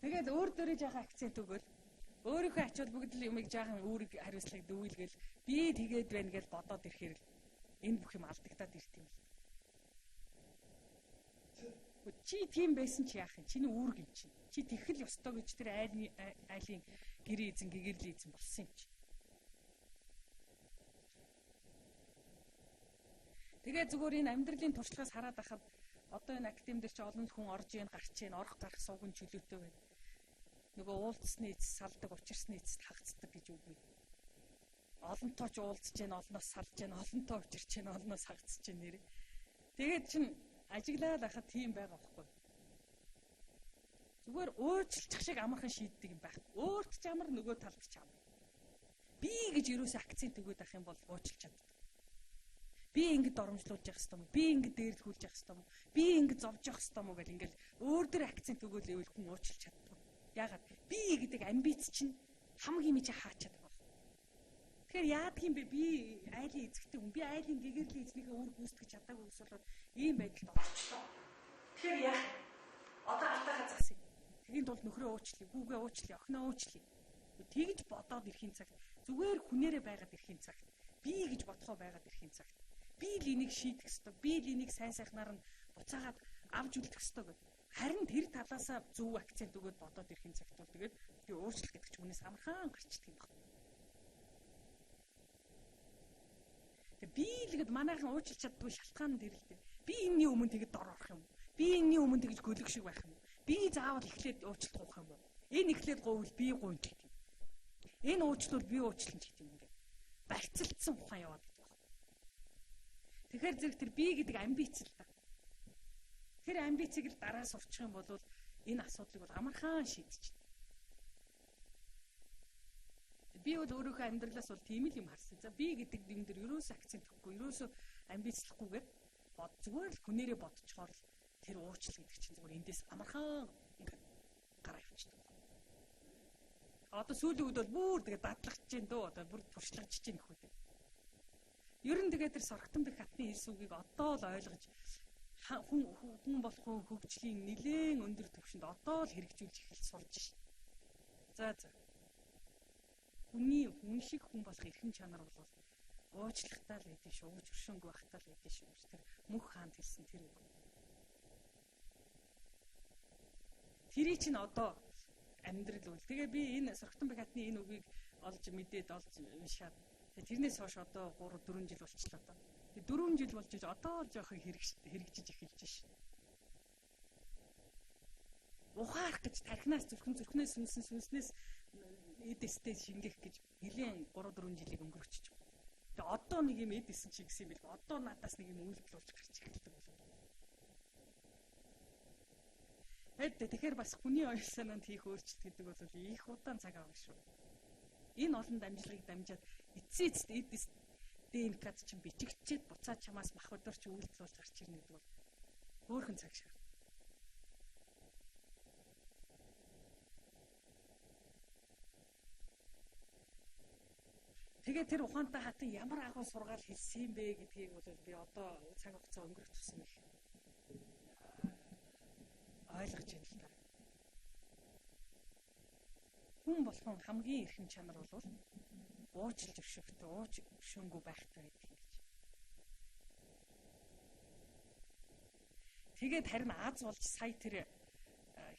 Тэгээд өөр дөрөө жаахан акцент өгөөл өөрийнхөө ач холбогдол юмыг жаахан үүрэг хариуцлагыг дүүлгээл би тэгээд байна гэж бодоод ирэхээр энэ бүх юм алдагдаад ирт юм л. Чи тийм байсан чи яах юм? Чиний үүрэг юм чинь. Чи тэгхэл ёстой гэж тэр айлын гэрээ эзэн гэгэрлийн эзэн болсон юм чи. Тэгээ зүгээр энэ амьдралын туршлагаас хараад байхад одоо энэ академи дээр чи олон хүн орж ийн гарч ийн орох гарах сувган чөлөөтэй байна. Нөгөө уулзсны эцэс салдаг, учирсны эцэст хагацдаг гэж үг бий. Олонтоо ч уулзж гин, олноос салж гин, олонтоо учирч гин, олноос хагацж гин нэрээ. Тэгээд чин ажиглаад байхад тийм байгаа байхгүй. Зүгээр уучлчих шиг амархан шийддэг юм байх. Өөрт ч амар, нөгөө талд ч амар. Би гэж юусоо акцент өгөөд байх юм бол уучлах чаддаг. Би ингэж доромжлуулж явах хэрэгтэй юм уу? Би ингэж дээрлэхүүлж явах хэрэгтэй юм уу? Би ингэж зовж явах хэрэгтэй юм уу гэл ингээл өөр дөр акцент өгөөл ивэл хүн уучлах чаддаг. Яагаад? Би гэдэг амбиц чинь хамгийн юм чи хаачаад байгаа. Тэгэхээр яадаг юм бэ? Би айлын эзэгтэй хүн, би айлын гэгэрлийн эзнийхээ үр гүйцэтгэж чадаагүй ус болоод ийм байдалд орчихлоо. Тэгэхээр яах? Одоо алдаагаа засъя. Тэгийн тулд нөхрөө уучлая, гүүгээ уучлая, охиноо уучлая. Тэгж бодоод ирэхин цагт зүгээр хүнээрээ байгаад ирэхин цагт би гэж бодохоо байгаад ирэхин цагт би л энийг шийдэх ёстой, би л энийг сайн сайхнаар нь буцаагаад авч үлдэх ёстой гэдэг. Харин тэр талаасаа зөв акцент өгөөд бодоод ирэхин цагт бол тэгээд би уучлах гэдэг чинь хүнээс амархан гарчдаг юм байна. Тэг би л гэд манайхан уучлах чаддгүй шалтгаан нь тэр л дээ. Би энэний өмнө тэгэд дор орох юм уу? Би энэний өмнө тэгж гөлөг шиг байх юм уу? Би заавал эхлээд уучлах гуйх юм уу? Энэ эхлээд гуйвал би гуйна ч гэдэг юм. Энэ уучлвал би уучлана ч гэдэг юм ингээд. Барьцалдсан ухаан яваад байдаг. Тэгэхээр зэрэг тэр би гэдэг амбиц л да. Тэр амбицыг л дараа сурчих юм бол энэ асуудлыг бол амархан шийдчихнэ. Би бол өөрийнхөө амьдралаас бол тийм л юм харсан. За би гэдэг юм дээр ерөөсөө акцент өгөхгүй, ерөөсөө амбицлахгүйгээр бод зүгээр л хүнээрээ бодчихоор л тэр уучлал гэдэг чинь зүгээр эндээс амархан ингээд гараа явчихдаг. Одоо сүүлийн үед бол бүр тэгээд дадлагч чинь дөө одоо бүр туршлагч чинь нөхөө дээ. Ер нь тэгээд тэр сорготон бэх хатны хэлс үгийг одоо л ойлгож хүн болох хүн хөгжлийн нэлээд өндөр түвшинд одоо л хэрэгжүүлж эхэлж сурж шин. За за. Хүний хүн шиг хүн болох эрхэм чанар бол уучлахтаа л байдэн шүү, ууж өршөөнгүй байхтаа л байдэн шүү. Тэр мөнх хаанд хэлсэн тэр үг. Тэрий чинь одоо амьдрал үл. Тэгээ би энэ сорготон бэх хатны энэ үгийг олж мэдээд олж уншаад тэрнээс хойш одоо 3 4 жил болчихлоо доо. Тэгээ 4 жил болж иж одоо л жоохон хэрэгжиж эхэлж шин. Ухаарах гэж тархинаас зүрхэн зүрхнээс сүнсэн сүнснээс эд эстэй шингэх гэж нэлээд 3 4 жилийг өнгөрөөчөж байгаа. Тэгээ одоо нэг юм эд эсэн чи гэсэн юм бэл. Одоо надаас нэг юм үйлдэл болж гарч эхэлдэг болов. Тэгэхээр бас хүний оюун санаанд хийх өөрчлөлт гэдэг бол их удаан цаг авах шүү. Энэ олон дамжлагыг дамжаад эцсийн эцэст эд эс ДНК-д чинь бичигдчихэд буцаад чамаас мах өдөр чи үйлдэл болж гарч ирнэ гэдэг бол хөөрхөн цаг шаардна. Тэгээ тэр ухаантай хатан ямар агуу сургаал хэлсэн юм бэ гэдгийг бол би одоо цаг хугацаа өнгөрөх тусам их ойлгож байна л та. Хүн болгон хамгийн эрхэм чанар бол уучлал зөвшөөрөхтэй, ууч шөнгүй байхтай байдаг юм гэж. Тэгээд харин аз болж сая тэр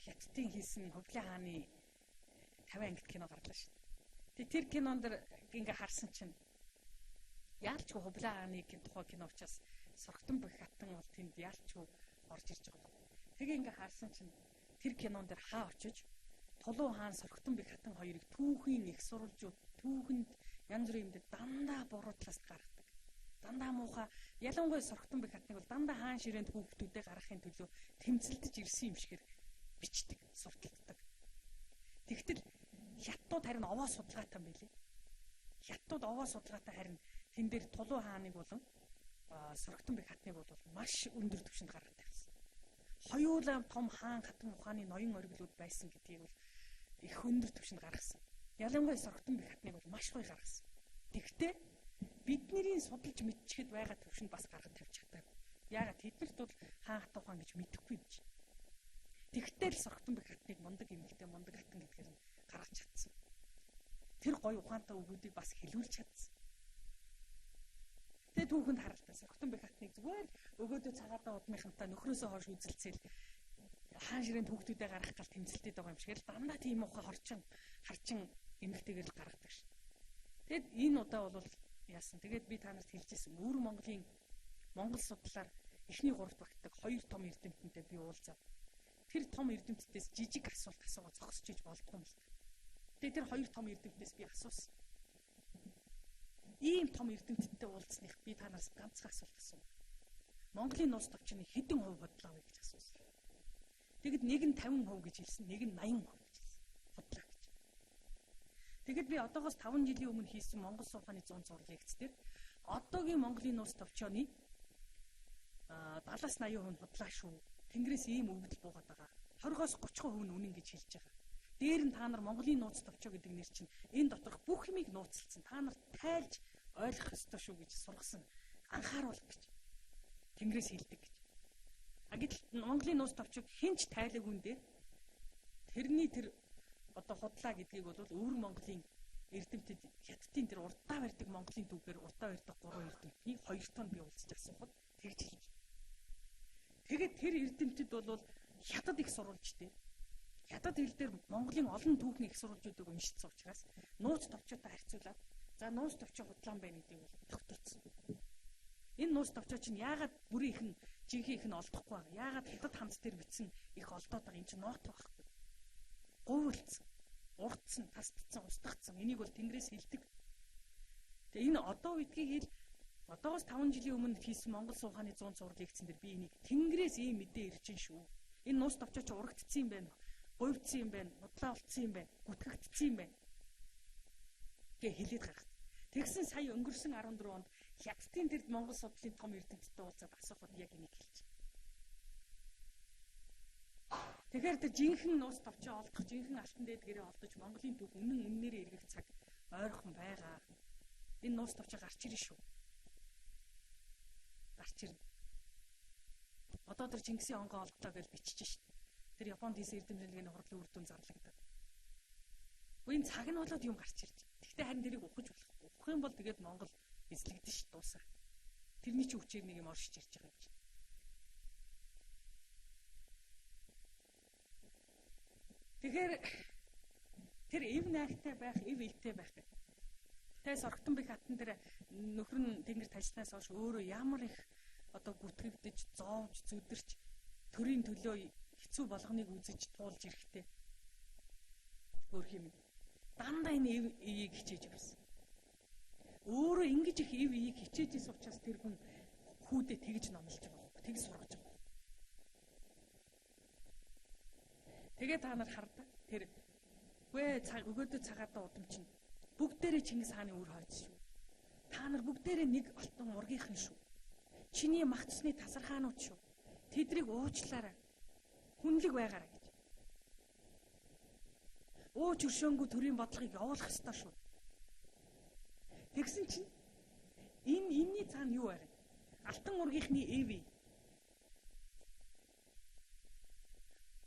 Хятадын хийсэн Хувлын хааны 50 ангит кино гарлаа шүү дээ. Тэгээ тэр кинон дэр ингээ харсан чинь яалчгүй Хувлын хааны тухай кино учраас Сорготон бэх хатан бол тэнд яалчгүй орж ирж байгаа. Тэгээ ингээ харсан чинь тэр кинон дэр хаа очиж Тулуун хаан Сорготон бэх хатан хоёрыг түүхийн их сурвалжууд түүхэнд янз бүрийн юм дээр дандаа буруу талаас гаргадаг. Дандаа муухай, ялангуяа Сорготон бэх хатныг бол дандаа хаан ширээнд хүүхдүүдээ гаргахын төлөө тэмцэлдэж ирсэн юм шигээр бичдэг, сурталддаг. Тэгтэл хятадууд харин овоо судалгаатай юм билээ. Хятадууд овоо судалгаатай харин тэн дээр Тулуун хааныг болон Сорготон бэх хатныг бол маш өндөр түвшинд гаргаж тавьсан. Хоёулаа том хаан хатан ухааны ноён ориглууд байсан гэдгийг бол их өндөр түвшинд гаргасан. Ялангуяа Сорготон бэх хатныг бол маш гоё гаргасан. Тэгвэл бидний судалж мэдчихэд байгаа түвшинд бас гаргаж тавьж чадаагүй. Яагаад тэднэрт бол хаан хатан ухаан гэж мэдэхгүй юм чинь. Тэгтэл Сорготон бэх хатныг мундаг эмэгтэй, мундаг хатан гэдгээр нь гаргаж чадсан. Тэр гоё ухаантай үгүүдийг бас хэлүүлж чадсан. Тэгээ түүхэнд харалтай Сорготон бэх хатныг зүгээр өгөөдөө цагаатаа удмынхантай нөхрөөсөө хойш үзэлцээл хаан ширээнд хүүхдүүдээ гаргах гал тэмцэлтэй байгаа юм шиг л дандаа тийм ухаан харчин эмэгтэйгээр л гаргадаг шин. Тэгэд энэ удаа бол яасан. Тэгээд би та нарт хэлжсэн. Өвөр Монголын Монгол судлаар эхний гуравт багтдаг хоёр том эрдэмтэнтэй би уулзаад тэр том эрдэмтдээс жижиг асуулт асуугаа зогсож иж болдгоо юм л та. Тэгээд тэр хоёр том эрдэмтнээс би асуусан. Ийм том эрдэмтдтэй уулзсаных би та нараас ганцхан асуулт асуув. Монголын нууц товчны хэдэн хувь худлаа вэ гэж асуусан. Тэгэд нэг нь 50% гэж хэлсэн, нэг нь 80% гэж хэлсэн. Худлаа гэж. Тэгэд би одоогоос 5 жилийн өмнө хийсэн Монгол сууханы 100 зураг лекц дээр одоогийн Монголын нууц товчооны 70-аас 80% нь худлаа шүү. Тэнгэрээс ийм өгөгдөл буугаад байгаа. 20-оос 30% нь үнэн гэж хэлж байгаа. Дээр нь та нар Монголын нууц товчоо гэдэг нэр чинь энэ доторх бүх юмыг нууцлцсан. Та нар тайлж ойлгох ёстой шүү гэж сургасан. Анхааруул гэж. Тэнгэрээс хэлдэг гэж. А гэтэл Монголын нууц товчог хэн ч тайлаагүй дээр тэрний тэр одоо худлаа гэдгийг бол өвөр Монголын эрдэмтэд Хятадын тэр урдаа барьдаг Монголын түүхээр урдаа барьдаг 3 эрдэмтний 2 тонн би уулзаж асуухад тэгж хэлж. Тэгээд тэр эрдэмтэд бол Хятад их сурвалжтай. Хятад хэл дээр Монголын олон түүхний их сурвалжуудыг уншицсан учраас нууц товчоотой харьцуулаад за нууц товчоо худлаан байна гэдгийг бол тогтооцсон. Энэ нууц товчоо чинь яагаад бүрийн их нь жинхэнэ их нь олдохгүй байгаа? Яагаад Хятад хамт дээр бичсэн их олдоод байгаа? Энэ чинь ноот байхгүй. Гуйлцсан, урдсан, тасдсан, устгацсан. Энийг бол Тэнгэрээс хэлдэг. Тэгээ энэ одоо үедгийг хэл одоогоос 5 жилийн өмнө хийсэн Монгол сууханы 100 зураг лекцэн дээр би энийг Тэнгэрээс ийм мэдээ ирж гин шүү. Энэ нууц товчоо чи урагдсан юм байна. Говьдсан юм байна, худлаа болцсон юм байна, гүтгэгдсэн юм байна гэ хэлээд гаргасан. Тэгсэн сая өнгөрсөн 14 онд Хятадын тэр Монгол судлалын том эрдэмтдтэй уулзаад асуухад яг энийг хэлж. Тэгэхээр тэр жинхэнэ нууц товчоо олдох, жинхэнэ алтан дээд гэрээ олдож Монголын түүх үнэн үннээрээ эргэх цаг ойрхон байгаа. Энэ нууц товчоо гарч ирнэ шүү. Гарч ирнэ. Одоо тэр Чингисийн онгоо олдлоо гэж бичиж шít. Тэр Японд хийсэн эрдэм шинжилгээний хурлын үр дүн зарлагдаад. Үгүй энэ цаг нь болоод юм гарч ирж. Тэгтээ харин тэрийг ухаж болохгүй. Ухах юм бол тэгээд Монгол эзлэгдэн шít дуусаа. Тэрний чи хүчээр нэг юм оршиж ирж байгаа юм чинь. Тэгэхээр тэр эв найртай байх, эв илтэй байх гэх. Тэ Сорготон бэх хатан дээр нөхөр нь тэнгэр тажснаас хойш өөрөө ямар их одоо гүтгэгдэж, зоовж, зүдэрч төрийн төлөө хэцүү болгоныг үзэж туулж ирэхтэй. Өөр юм. Дандаа энэ эв ийг хичээж явсан. Өөрөө ингэж их эв ийг хичээж исэн учраас тэр хүн хүүдээ тэгж номлож байгаа байхгүй, тэгж сургаж байгаа. Тэгээ та нар хардаа тэр үгүй цаг өгөөдөө цагаатаа удам чинь бүгдээрээ Чингис хааны үр хойц шүү. Та нар бүгдээрээ нэг алтан ургийнхан шүү. Чиний мах цусны тасархаанууд шүү. Тэдрийг уучлаарай. Хүнлэг байгаарай гэж. Ууч өршөөнгүү төрийн бодлогыг явуулах ёстой шүү. Тэгсэн чинь энэний цаана юу байгаа? Алтан ургийнхны эв.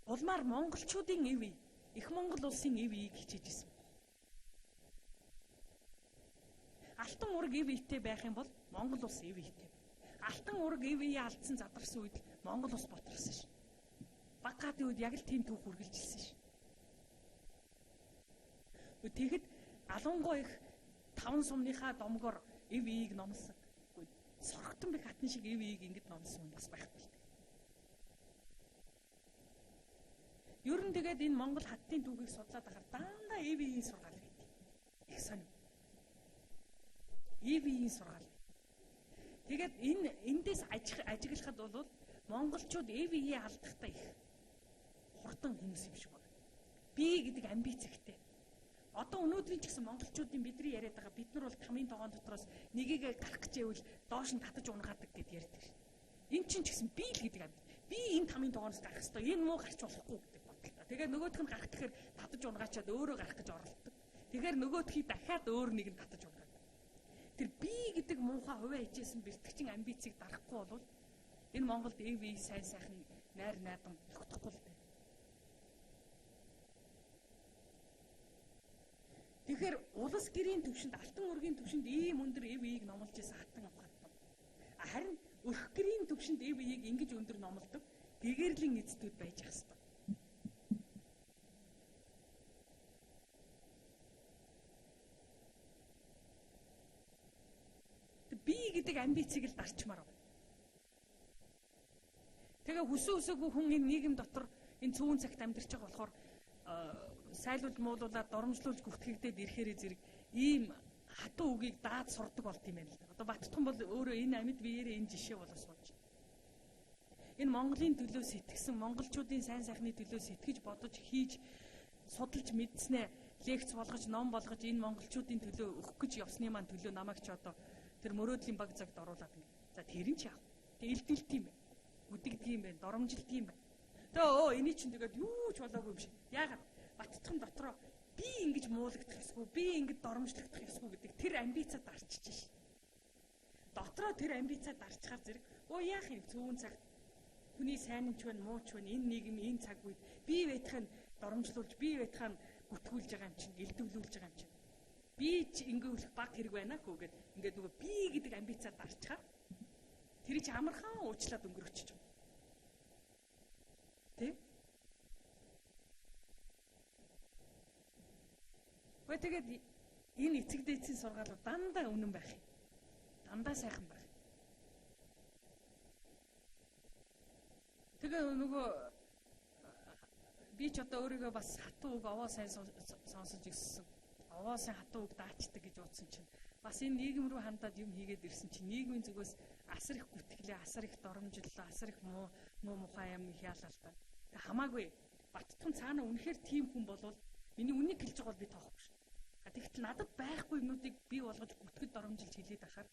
Улмаар монголчуудын эв, их Монгол улсын эв ийг хичээж исэн. Алтан ураг эв ийтэй байх юм бол Монгол улс эв ийтэй. Алтан ураг эв ий алдсан задарсан үед Монгол улс боторсон ш. Баггаадын үед яг л тийм түүх үргэлжилсэн ш. Тэгэхэд алангуй их таван сумныхаа домгоор эв ийг номлосон. Сорогтон бэх хатан шиг эв ийг ингэж номлосон хүн бас байхгүй л дээ. Ер нь тэгээд энэ Монгол хаттын түүхийг судлаад байхаар дандаа эв ийн сургаал байдаг. Их сонир. Эв ийн сургаал. Тэгээд энэ эндээс ажиглахад бол монголчууд эв ие алдахдаа их хурдан хүмүүс юм шиг байна. Би гэдэг амбиц ихтэй. Одоо өнөөдрийн ч гэсэн монголчуудын бидний яриад байгаа бид нар бол тамийн тогоон дотроос нэгийг гарах гэж ивэл доош нь татаж унгаадаг гэд ярьдаг шин. Энэ чинь ч гэсэн би л гэдэг амбиц. Би энэ тамийн тогооноос гарах ёстой. Энэ муу гарч болохгүй гэдэг бодлоо. Тэгээ нөгөөх нь гарах гэхээр татаж унгаачаад өөрөө гарах гэж оролддог. Тэгэхээр нөгөөдхийг дахиад өөр нэг нь татаж унгаадаг. Тэр би гэдэг муухай хувиа хичээсэн бэлтгэчин амбицыг дарахгүй бол энэ Монголд эв ий сайн сайхан найр найдам тогтохгүй л дээ. Тэгэхээр улс гэрийн төвшөнд алтан ургийн төвшөнд ийм өндөр эв ийг номлож исэн хатан авхатан. Харин өрх гэрийн төвшөнд эв ийг ингэж өндөр номлодог гэгэрлийн эцдүүд байж ах хэвээр. Би гэдэг амбицыг л дарчмаар байна. Тэгээ хүсэн өсөөгүй хүн энэ нийгэм дотор энэ цөвөн цагт амьдарч байгаа болохоор сайлуул муулуулаад доромжлуулж гүтгэгдээд ирэхээрээ зэрэг ийм хатуу үгийг даад сурдаг болт юм байна л да. Одоо Баттхан бол өөрөө энэ амьд биеэрээ энэ жишээ болоо сууж. Энэ Монголын төлөө сэтгсэн, монголчуудын сайн сайхны төлөө сэтгэж бодож хийж судалж мэдснээ лекц болгож ном болгож энэ монголчуудын төлөө өгөх гэж явсны маань төлөө намайг ч одоо тэр мөрөөдлийн баг загт оруулаад ингэ. За тэр нь ч яах. Тэг элдэлт юм байна. Гүдэгдэг юм байна, доромжилт юм байна. Тэгээ өө эний чинь тэгээд юу ч болоогүй юм шиг. Яагаад? Баттхан дотроо би ингэж муулагдах ёсгүй, би ингэж доромжлогдох ёсгүй гэдэг тэр амбицаа дарчиж шин. Дотроо тэр амбицаа дарчхаар зэрэг өө яах юм цөвөн цагт хүний сайн нь ч байна, муу ч байна, энэ нийгэм энэ цаг үед би байтхаа доромжлуулж, би байтхаа гүтгүүлж байгаа юм чинь, элдвлүүлж байгаа юм чинь. Би ч ингэүүлэх баг хэрэг байна хөө гэд ингээд нөгөө би гэдэг амбицаа дарчхаар тэр чи амархан уучлаад өнгөрөчөж байгаа. Тэ? Гэхдээ тэгээд энэ эцэг дээдсийн сургаалууд дандаа үнэн байх юм. Дандаа сайхан байх. Тэгээ нөгөө би ч одоо өөрийгөө бас хатуу үг овоо сайн сонсож өссөн. Овоо сайн хатуу үг даачдаг гэж бодсон чинь бас энэ нийгэм рүү хандаад юм хийгээд ирсэн чинь нийгмийн зүгээс асар их гүтгэлээ, асар их доромжлолоо, асар их муу мухай юм хяалаа л да. Тэг хамаагүй Баттхан цаана үнэхээр тийм хүн болвол миний үнийг хэлж байгаа бол би тоохгүй шин. Тэгтэл надад байхгүй юмнуудыг би болгож гүтгэд доромжилж хэлээд ахаар.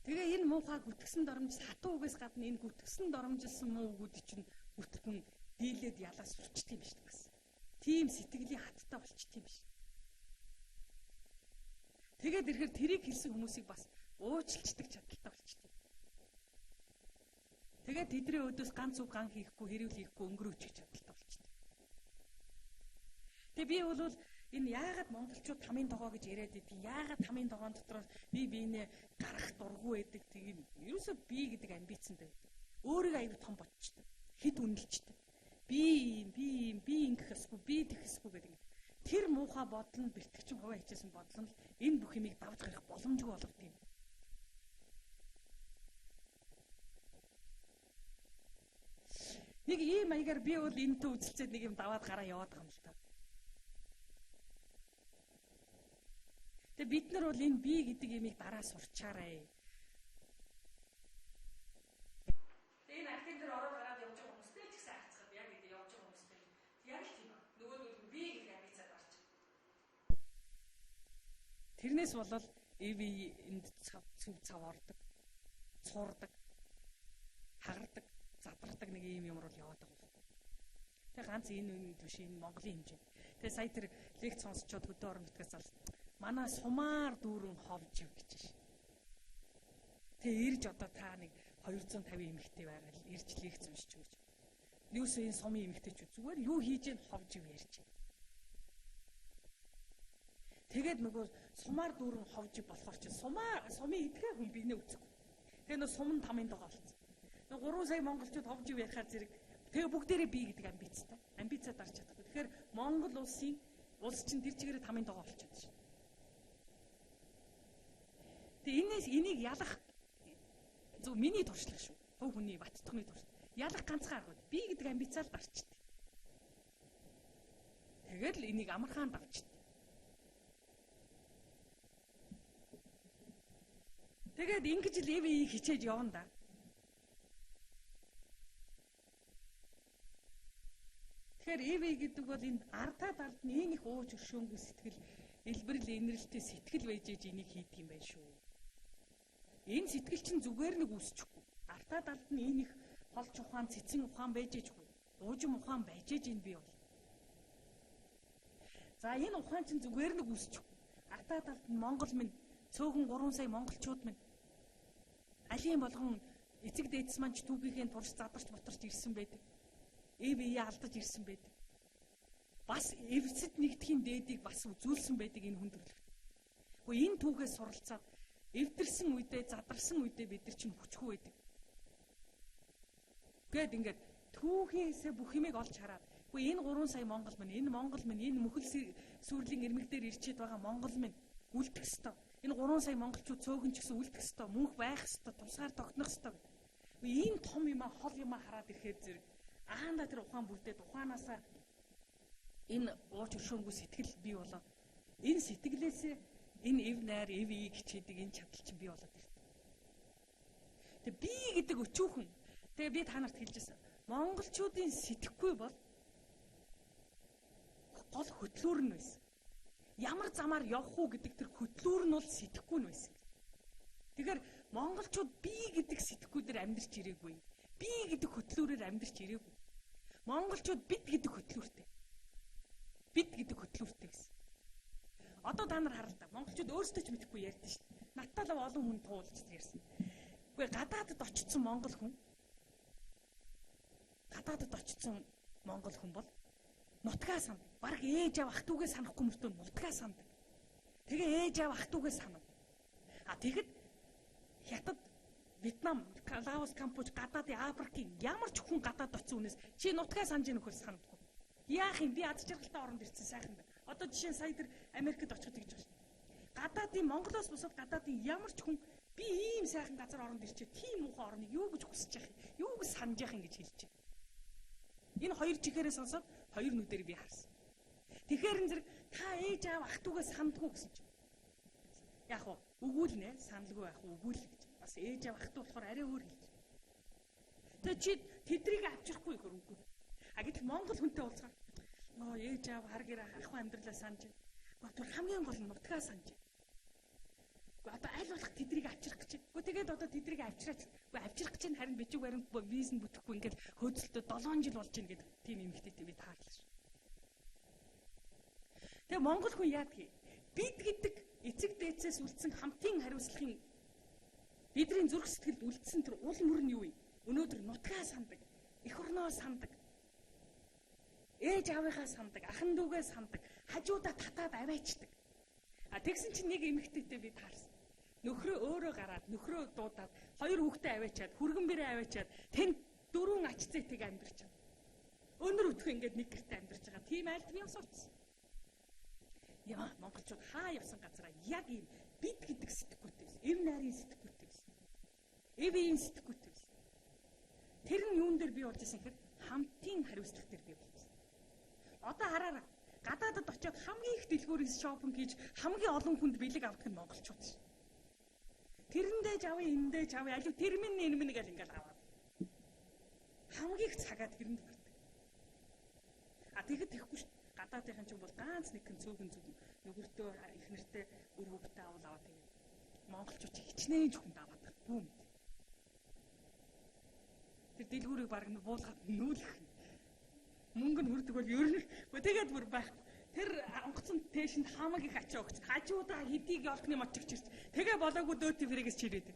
Тэгээ энэ муухай гүтгсэн доромжил хатуу үгээс гадна энэ гүтгсэн доромжилсан муу үгүүд чинь хүртэл хүн дийлээд ялаа сурчт юм биш бас. Тийм сэтгэлийн хаттай болчт юм биш. Тэгээд ирэхээр тэрийг хэлсэн хүмүүсийг бас уучлцдаг чадaltaй болчт юм. Тэгээд тэдний өдөөс ганц үг ган хийхгүй, хэрүүл хийхгүй өнгөрөөчих чадaltaй болчт. Тэгээ би бол энэ яагаад монголчууд тамийн тогоо гэж яриад идэх, яагаад тамийн тогоон дотроос би биенээ гарах дургүй байдаг тийм ерөөсөө би гэдэг амбицтай байдаг. Өөрийгөө аягүй том бодчихдээ, хэд үнэлжтэй. Би юм, би юм, би ингэх ёсгүй, би тэгэх ёсгүй гэдэг. Тэр муухай бодол нь бэлтгэгчин хувиа хичээсэн бодол нь энэ бүх юмыг давж гарах боломжгүй болгодог юм. Нэг ийм маягаар би бол энэтэй үзэлцээд нэг юм даваад гараа яваад байгаа юм л та. Тэгээ бид нар бол энэ би гэдэг юмыг дараа сурчаарай. Тэгээ энэ артын дээр ороод гараад явж байгаа хүмүүстэй ч гэсэн харьцаад яг ингэ явж байгаа хүмүүстэй яг л тийм. Нөгөө нь би гэх амбицаад гарч. Тэрнээс болол эв энд цав цав ордог, цуурдаг, хагардаг, задардаг нэг юм юм руу яваад байгаа байхгүй. Тэгээ ганц энэ үнд биш, энэ Монголын хэмжээ. Тэгээ сая тэр лекц сонсчоод хөдөө орон нутгаас ал манай сумаар дүүрэн ховж ив гэж шин. Тэгээ ирж одоо та нэг 250 эмэгтэй байгаа л ирж лекц уншиж өгч. Юусе энэ сумын эмэгтэйчүүд зүгээр юу хийж ийн ховж ив ярьж. Тэгээд нөгөө сумаар дүүрэн ховж болохоор чи сумаа сумын идэхэ хүн бинээ үзэхгүй. Тэгээ нөгөө сум нь тамын догоо болсон. Нөгөө 3 сая монголчууд ховж ив ярихаар зэрэг тэгээ бүгдээрээ би гэдэг амбицтай. Амбицаа дарж чадахгүй. Тэгэхээр Монгол улсын улс чинь тэр чигээрээ тамын догоо болчиход шин. Тэгээ энэс энийг ялах зөв миний туршлага шүү. Хувь хүний баттганы туршлага. Ялах ганцхан арга. Би гэдэг амбицаа л дарчихдээ. Тэгээд л энийг амархан давчихдээ. Тэгээд ингэж л эви хичээж явна да. Тэгэхээр эви гэдэг бол энэ ардаа талд нь энэ их ууж өршөөнгүй сэтгэл, элбэрл инрэлтэй сэтгэл байж ээж энийг хийдэг юм байна шүү. Энэ сэтгэл чинь зүгээр нэг үүсчихгүй. Ардаа талд нь энэ их холч ухаан, цэцэн ухаан байж ээжгүй. Уужим ухаан байж ээж энэ бий бол. За энэ ухаан чинь зүгээр нэг үүсчихгүй. Ардаа талд нь Монгол минь цөөхөн 3 сая монголчууд минь алийн болгон эцэг дээдс маань ч түүхийнхээ турш задарч ботарч ирсэн байдаг. Эв ие алдаж ирсэн байдаг. Бас эвсэд нэгдэхийн дээдийг бас үзүүлсэн байдаг энэ хүндрэлт. Гэхдээ энэ түүхээс суралцаад эвдэрсэн үедээ задарсан үедээ бид нар чинь хүчгүй байдаг. Гээд ингээд түүхээсээ бүх юмыг олж хараад үгүй энэ 3 сая монгол минь, энэ монгол минь, энэ мөхөл сүрлийн ирмэг дээр ирчээд байгаа монгол минь үлдэх ёстой. Энэ 3 сая монголчууд цөөхөн ч гэсэн үлдэх ёстой, мөнх байх ёстой, тусгаар тогтнох ёстой. Ийм том юма хол юма хараад ирэхээр зэрэг аанда тэр ухаан бүрдээд ухаанаасаа энэ ууч өршөөнгүй сэтгэл бий болоод энэ сэтгэлээсээ энэ эв найр, эв ий хичээдэг энэ чадал чинь бий болоод ирдэг. Тэг би гэдэг өчүүхэн. Тэгээ би та нарт хэлжсэн. Монголчуудын сэтгэхгүй бол гол хөтлүүр нь байсан. Ямар замаар явах уу гэдэг тэр хөтлүүр нь бол сэтгэхгүй нь байсан. Тэгэхээр монголчууд би гэдэг сэтгэхүй дээр амьдарч ирээгүй. Би гэдэг хөтлүүрээр амьдарч ирээгүй. Монголчууд бид гэдэг хөтлүүртэй. Бид гэдэг хөтлүүртэй гэсэн. Одоо та нар харал та. Монголчууд өөрсдөө ч мэдэхгүй ярьдэн шүү дээ. Надтай л олон хүн туулж ярьсан. Үгүй гадаадд очсон монгол хүн. Гадаадд очсон монгол хүн бол нутгаа санд. Бараг ээж аав ах дүүгээ санахгүй мөртөө нутгаа санд. Тэгээ ээж аав ах дүүгээ санав. А тэгэд Хятад, Вьетнам, Лаос, Камбож, гадаадын Африкийн ямар ч хүн гадаад очсон хүнээс чи нутгаа санаж нөхөр санадгүй. Яах юм би аз жаргалтай оронд ирсэн сайхан байна. Одоо жишээ нь сая тэр Америкт очиход тэгж байгаа шүү дээ. Гадаадын Монголоос бусад гадаадын ямар ч хүн би ийм сайхан газар оронд ирчээ тийм муухай орныг юу гэж хүсэж яах юм? Юу гэж санаж яах юм гэж хэлж байна. Энэ хоёр чихээрээ сонсоод хоёр нүдээр би харсан. Тэгэхээр зэрэг та ээж аав ах дүүгээ сандгүй гэсэн чинь. Яг уу өгүүлнэ саналгүй байх өгүүл гэж. Бас ээж аав ах дүү болохоор арай өөр хэлж. Тэгээ чи тэдрийг авчрахгүй гэхээр үгүй. А гэтэл монгол хүнтэй уулзгаар нөө ээж аав хар гэр ах амьдралаа санаж байна. Гэхдээ хамгийн гол нь нутгаа санаж байна. Гэхдээ одоо аль болох тэдрийг авчрах гэж. Гэхдээ тэгээд одоо тэдрийг авчраач. Гэхдээ авчрах гэж харин бичиг баримт виз нь бүтэхгүй ингээд хөөцөлтөө 7 жил болж байна гэдэг тийм эмэгтэйтэй би таарлаа шүү. Тэгээ монгол хүн яадаг юм? Бид гэдэг эцэг дээдсээс үлдсэн хамтын хариуцлагын бидний зүрх сэтгэлд үлдсэн тэр ул мөр нь юу юм? Өнөөдөр нутгаа сандаг, эх орноо сандаг, ээж аавынхаа сандаг, ахан дүүгээ сандаг, хажуудаа татаад аваачдаг. А тэгсэн чинь нэг эмэгтэйтэй би таарсан. Нөхрөө өөрөө гараад, нөхрөө дуудаад, хоёр хүүхдээ аваачаад, хүргэн бэрээ аваачаад, тэнд дөрвөн ач зээтэйг амьдарч байгаа. Өнөр өтгөн ингээд нэг гэрте амьдарч байгаа. Тийм айлд би бас очсон. Яа, монголчууд хаа явсан газараа яг ийм бид гэдэг сэтгүүтэй байсан. Эв найрын сэтгүүтэй байсан. Эв ийм сэтгүүтэй байсан. Тэр нь юун дээр бий болж исэн гэхээр хамтын хариуцлага дээр бий болсон. Одоо хараарай. Гадаадад очиод хамгийн их дэлгүүрээс шопинг хийж хамгийн олон хүнд бэлэг авдаг нь монголчууд шин. Тэрэндээ ч авъя, эндээ ч авъя, алив тэр минь энэ минь гэл ингээл аваад. Хамгийн их цагаа тэрэнд гардаг. А тэгэхэд тэхгүй шүү. Гадаадынхан ч бол ганц нэгэн цөөхөн зүг нөгөртөө их нэртэй үр хөвгтэй авал аваад тэгээд монголчууд хичнээн ч хүнд аваад бүү мэд. Тэр дэлгүүрийг баг нь буулгаад нүүлэх. Мөнгө нь хүрдэг бол ер нь тэгээд бүр байх. Тэр онгоцон тээшинд хамаг их ачаа өгч хажуудаа хэдийг ёлкны мод чигчирч тэгээ болоогүй дөөти фрэгээс чирээд.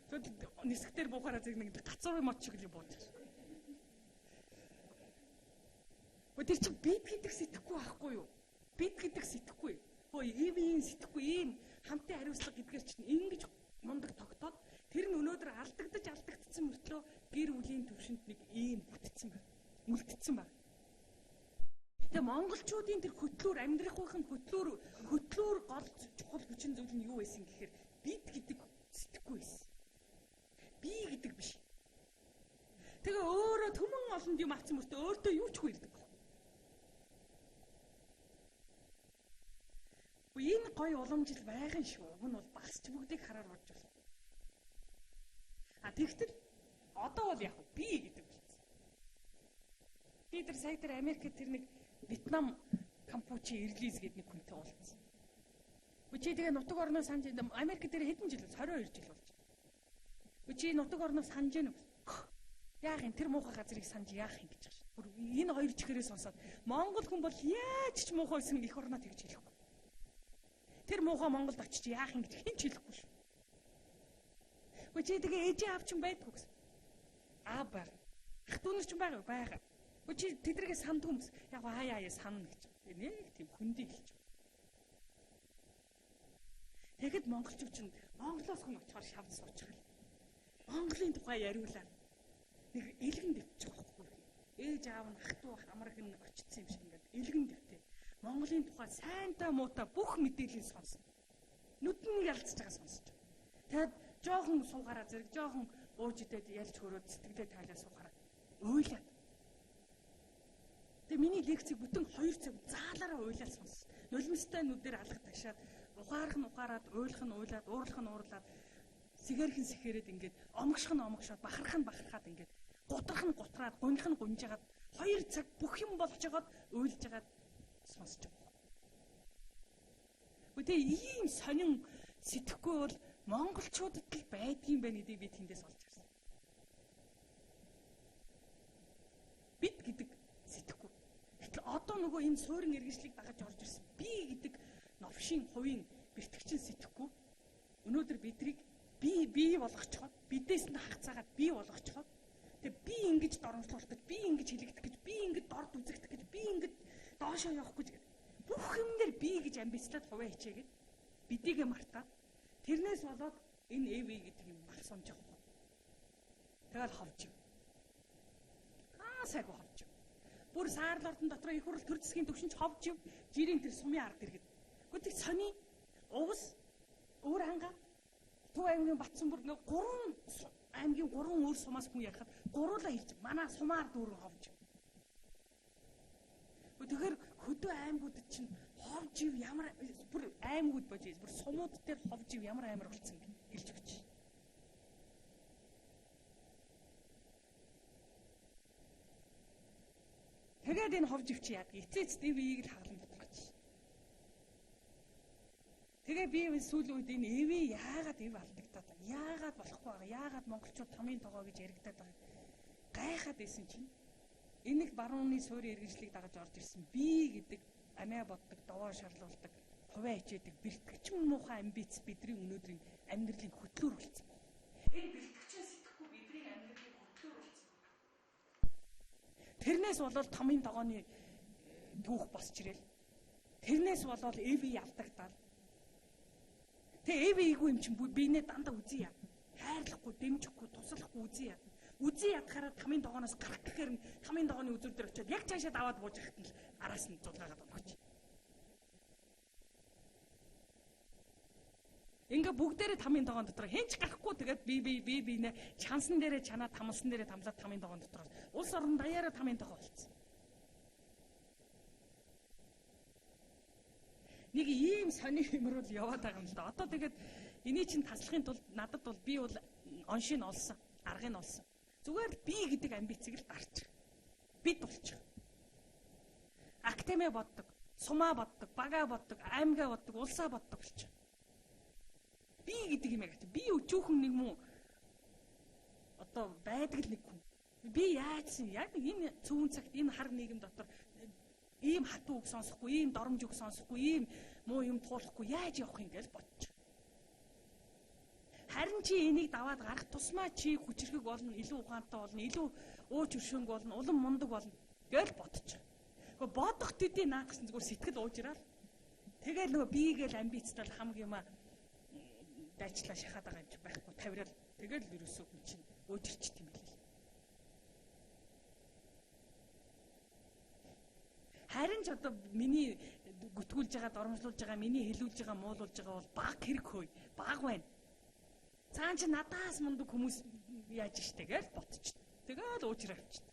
Тэгвэл нисгтэр буухаараа зэрэг нэг гацуурын мод шиг л бууж байгаа. Тэр чинь бид гэдэг сэтгэхгүй байхгүй юу? Бид гэдэг сэтгэхгүй. Хөө ивийн сэтгэхгүй ийм хамтын хариуцлага гэдгээр чинь ингэж мундаг тогтоод тэр нь өнөөдөр алдагдсан мөртлөө гэр бүлийн төвшөнд нэг ийм бүтцэн байна. Үлдсэн байна. Тэгээ монголчуудын тэр хөтлөөр амьдрахынх нь хөтлөөр гол чухал хүчин зүйл нь юу байсан гэхээр бид гэдэг сэтгэхгүй байсан. Би гэдэг биш. Тэгээ өөрөө төмөн олонд юм авсан мөртөө өөртөө юу ч хүү ирдэг. Энэ гоё уламжил байгаа юм шүү. Уг нь бол багс ч бүгдийг хараар бодж болох. А тэгтэл одоо бол яг би гэдэг болсон. Би тэр сая тэр Америкт тэр нэг Вьетнам Кампучи Ирлиз гэдэг нэг хүнтэй уулзсан. Чи тэгээ нутаг орноо санаж Америк дээр хэдэн жил 22 жил болж. Чи нутаг орноо санаж гэнэ үү? Яах юм тэр муухай газрыг санаж яах юм гэж байна. Бүр энэ хоёр чихрээ сонсоод Монгол хүн бол яаж ч муухай байсан их орноо тэгж хэлэхгүй. Тэр муухай Монголд очиж яах юм гэж хэн ч хэлэхгүй шүү. Үгүй чи тэгээ ээжээ аав чинь байдгүй гэсэн. Аа баг. Ах дүү нар чинь байгаа байгаа. Үгүй чи тэдрэгээ сандгүй юм. Яг хаяа хаяа санана гэж. Нэг тийм хөндий хэлж. Тэгэхэд монголчууд чинь Монголоос хүн очихоор шавд суучихал. Монголын тухай яриулаад нэг элгэн дэвчих байхгүй. Ээж аав нь ах дүү амраг нь очсон юм шиг ингээд элгэн дэвтэй. Монголын тухай сайнтай муутай бүх мэдээллийг сонсно. Нүд нь ялцж байгаа сонсож. Тэгээд жоохон суугаараа зэрэг жоохон ууж идээд ялж хөрөөд сэтгэлээ тайлаа суухаараа уйлаад. Тэгээ миний лекцийг бүтэн 2 цаг заалаараа уйлаад сонссон. Нулимстай нүдээр алга ташаад ухаарах нь ухаарад, уйлах нь уйлаад, уурлах нь уурлаад, сэгэрх нь сэхэрээд ингээд омгших нь омгшоод, бахарх нь бахархаад ингээд гутрах нь гутраад, гуних нь гунжгаад 2 цаг бүх юм болж байгаад уйлж байгаад сонсож байгаа. Гэхдээ ийм сонин сэтгэхгүй бол монголчуудад л байдгийн байх гэдгийг би тэндээс олж харсан. Бид гэдэг сэтгэхгүй. Гэтэл одоо нөгөө энэ суурин иргэншлийг дагаж орж ирсэн би гэдэг новшийн хувийн бэртгчин сэтгэхгүй. Өнөөдөр бидрийг би болгочиход, бидээс нь хагацаагаад би болгочиход, тэгээ би ингэж доромжлуулах гэж, би ингэж хэлэгдэх гэж, би ингэж дорд үзэгдэх гэж, би ингэж доошоо явах гэж бүх юм дээр би гэж амбицлаад хувиа хичээгээд бидийгээ мартаад тэрнээс болоод энэ эв гэдэг юм мах сумж байгаа. Тэгэл ховж юм. Аа сайгүй ховж юм. Бүр саарлордон дотор их хурл төр зэсгийн төвшинч ховж юм. Жирийн тэр сумын ард иргэд. Гэхдээ сони угс өөр ханга Төв аймгийн Батсанбүр нэг 3 аймгийн 3 өөр сумаас хүн ярихад гуруулаа хэлж манай сумаар дүүрэн ховж. Тэгэхээр хөдөө аймагуудад чинь ховж ив ямар бүр аймагуд бож бүр сумууд дээр ховж ив ямар амар болцсон хэлж өгч. Тэгээд энэ ховж ив чи яадаг? Эцээц дэвийг л хаглан бодгоч. Тэгээ би сүүлийн үед энэ эвээ яагаад эв алдагдаад байна? Яагаад болохгүй байгаа? Яагаад монголчууд тамийн тогоо гэж яригадаад байгаа? Гайхаад байсан чинь энэ нэг барууны суурийн иргэншлийг дагаж орж ирсэн би гэдэг амиа боддог, довоо шарлуулдаг, хувиа хичээдэг бэртгэчин муухай амбиц бидний өнөөдрийн амьдралын хөтлөөр болсон. Энэ бэртгэчин сэтгэхгүй бидний амьдралын хөтлөөр болсон. Тэрнээс болоод тамийн тогооны түүх босч ирэл. Тэрнээс болоод эви алдагдаад. Тэгээ эви ийгүй юм чинь биенээ дандаа үзий яа. Хайрлахгүй, дэмжихгүй, туслахгүй үзий яа. Үзий ядахаараа тамийн тогооноос гарах гэхээр нь тамийн тогооны үзүр дээр очиод яг цаашаа даваад бууж яхад нь араас нь зулгаагаад өгч. Ингээ бүгдээрээ тамийн тогоон дотор хэн ч гарахгүй тэгээд би бинэ чансан дээрээ чанаа тамлсан дээрээ тамлаад тамийн тогоон дотор улс орон даяараа тамийн тогоо болцсон. Нэг ийм сони юмруу яваад байгаа юм л да. Одоо тэгээд эний чинь таслахын тулд надад бол би бол оншийг олсон, аргыг олсон. Зүгээр л би гэдэг амбицыг л дарчих. Бид болчих. Академи боддог, сумаа боддог, бага боддог, аймгаа боддог, улсаа боддог болчих. Би гэдэг юм яг. Би өчүүхэн нэг муу одоо байдаг л нэг хүн. Би яажсан яг энэ цөвөн цагт энэ хар нийгэм дотор ийм хатуу үг сонсохгүй, ийм доромж үг сонсохгүй, ийм муу юм туулахгүй яаж явах юм гэж бодчих. Харин чи энийг даваад гарах тусмаа чи хүчрхэг болно, илүү ухаантай болно, илүү ууч өршөөнг болно, улам мундаг болно гэж бодчих. Гэхдээ бодох төдий наадах зүгээр сэтгэл уужраал. Тэгэл нөгөө бигээл амбицтай хамаг юма дайчлаа шахаад байгаа юм чи байхгүй тавирал. Тэгэл ерөөсөө хүн чинь уужирчт юм билээ. Харин ч одоо миний гүтгүүлж байгаа, доромжлуулж байгаа, миний хэлүүлж байгаа, муулуулж байгаа бол баг хэрэг хөөе. Баг байна. Цаан чи надаас мундаг хүмүүс яаж штэ гэж ботч. Тэгэл уучраа авчид.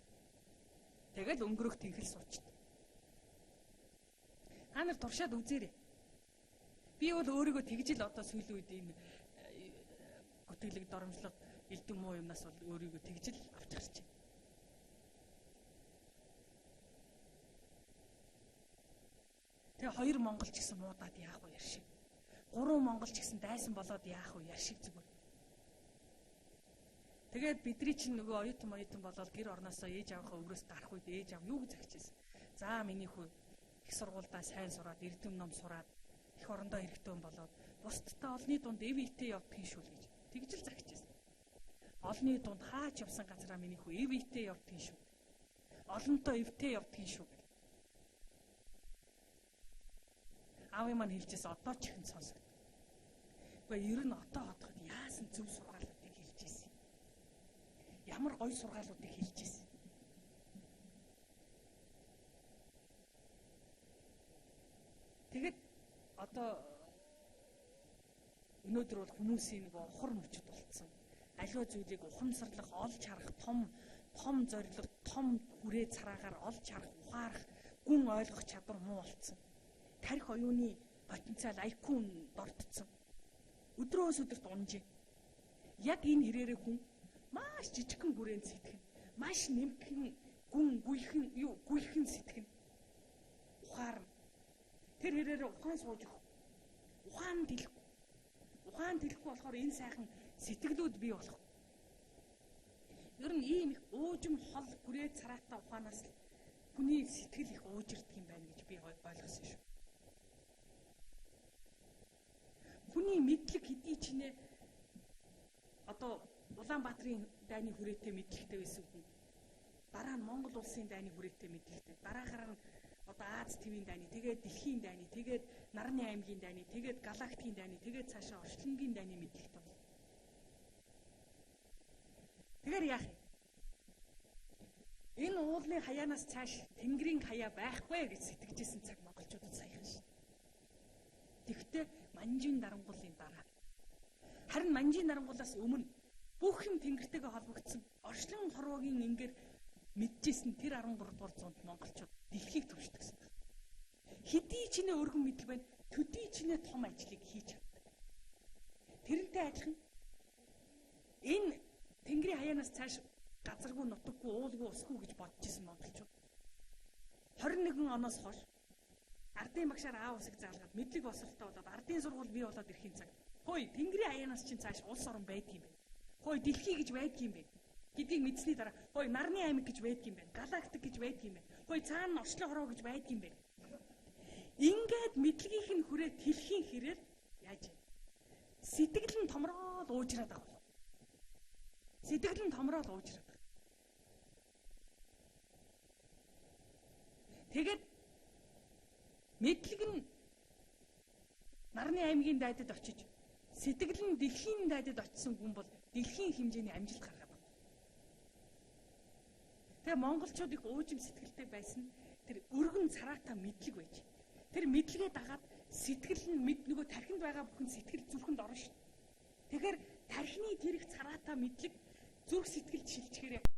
Тэгэл өнгөрөх тэнхэл суучд. Та нар туршаад үзээрэй. Би бол өөрийгөө тэгж л одоо сүүлийн үед энэ гүтгэлэг доромжлого элдэн муу юмнаас бол өөрийгөө тэгж л авч гарч байна. Тэгээ хоёр монголч гэсэн муудаад яах вэ яршиг. Гурван монголч гэсэн дайсан болоод яах вэ яршиг зүгээр. Тэгээд бидний чинь нөгөө оюутан болоод гэр орноосоо ээж аваахаа өврөөс гарах үед ээж аав юу гэж загчээсэн. За миний хүү их сургуульдаа сайн сураад эрдэм ном сураад их орондоо хэрэгтэй болоод бусдтай олны дунд эв итээ явдгийн шүү л гэж тэгж л загчээсэн. Олны дунд хаач явсан газараа миний хүү эв итээ явдгийн шүү. Олонтоо эвтэй явдгийн шүү гэх. Аавын маань хэлжээс одоо ч ихэн сонсогд. Гэхдээ ер нь одоо бодоход яасан зөв сургаалуудыг хэлж ирсэн. Ямар гоё сургаалуудыг хэлж ирсэн. Тэгэд одоо өнөөдөр бол хүмүүсийн нэг ухар мөчөд болцсон. Аливаа зүйлийг ухамсарлах, олж харах том зорилго, том хүрээ цараагаар олж харах, ухаарах, гүн ойлгох чадвар муу болцсон. Тарих оюуны потенциал IQ дордцсон. Өдрөөс өдөрт унжээ. Яг энэ хэрээрээ хүн маш жижигхэн хүрээнд сэтгэн, маш нэмхэн гүн гүйхэн юу гүйхэн сэтгэн. Ухаарна. Тэр хэрээрээ ухаан сууж өгөх. Ухаан дэлэхгүй. Ухаан дэлэхгүй болохоор энэ сайхан сэтгэлүүд бий болох. Ер нь ийм их уужим хол хүрээ цараатай ухаанаас хүний сэтгэл их уужирдаг юм байна гэж би ойлгосон шүү. Хүний мэдлэг хэдий ч нэ одоо Улаанбаатарын дайны хүрээтэй мэдлэгтэй байсан хүн дараа нь Монгол улсын дайны хүрээтэй мэдлэгтэй, дараагаар нь одоо Аз твийн дайны, тэгээд дэлхийн дайны, тэгээд Нарны аймгийн дайны, тэгээд галактикийн дайны, тэгээд цаашаа орчлонгийн дайны мэдлэгтэй бол. Тэгэхээр яах юм? Энэ уулын хаяанаас цааш тэнгэрийн хаяа байхгүй гэж сэтгэжсэн цаг монголчуудад саяхан шин. Тэгвэл манжийн дарангуулын дараа. Харин манжийн дарангуулаас өмнө бүх юм тэнгэртэйгээ холбогдсон орчлон хорвоогийн ингээр мэдчихсэн тэр 13 дугаар зуунд монголчууд дэлхийг төвшдөгсөн. Хэдий ч нэ өргөн мэдлэг байна, төдий ч нэ том ажлыг хийж чаддаг. Тэрнтэй адилхан энэ тэнгэрийн хаяанаас цааш газаргүй, нутаггүй, уулгүй, усгүй гэж бодож исэн монголчууд 21 оноос хойш ардын багшаар аав усыг заалгаад мэдлэг босролтой болоод ардын сургууль бий болоод ирэхийн цаг хөөе тэнгэрийн хаяанаас чинь цааш улс орон байдг юм байна. Хөөе дэлхий гэж байдг юм байна гэдгийг мэдсэний дараа хөөе нарны аймаг гэж байдг юм байна. Галактик гэж байдг юм байна. Хөөе цаана орчлон хороо гэж байдг юм байна. Ингээд мэдлэгийнх нь хүрээ дэлхийн хэрээр яаж юм? Сэтгэл нь томроод уужраад байгаа. Сэтгэл нь томроод уужраад байгаа. Тэгээд мэдлэг нь нарны аймгийн дайдад очиж сэтгэл нь дэлхийн дайдад очисон хүн бол дэлхийн хэмжээний амжилт гаргаад байна. Тэгээ монголчууд их уужим сэтгэлтэй байсан тэр өргөн цараатай мэдлэг байж. Тэр мэдлэгээ дагаад сэтгэл нь мэд нөгөө тархинд байгаа бүхэн сэтгэл зүрхэнд орно шүү. Тэгэхээр тархины тэр их цараатай мэдлэг зүрх сэтгэлд шилжихээр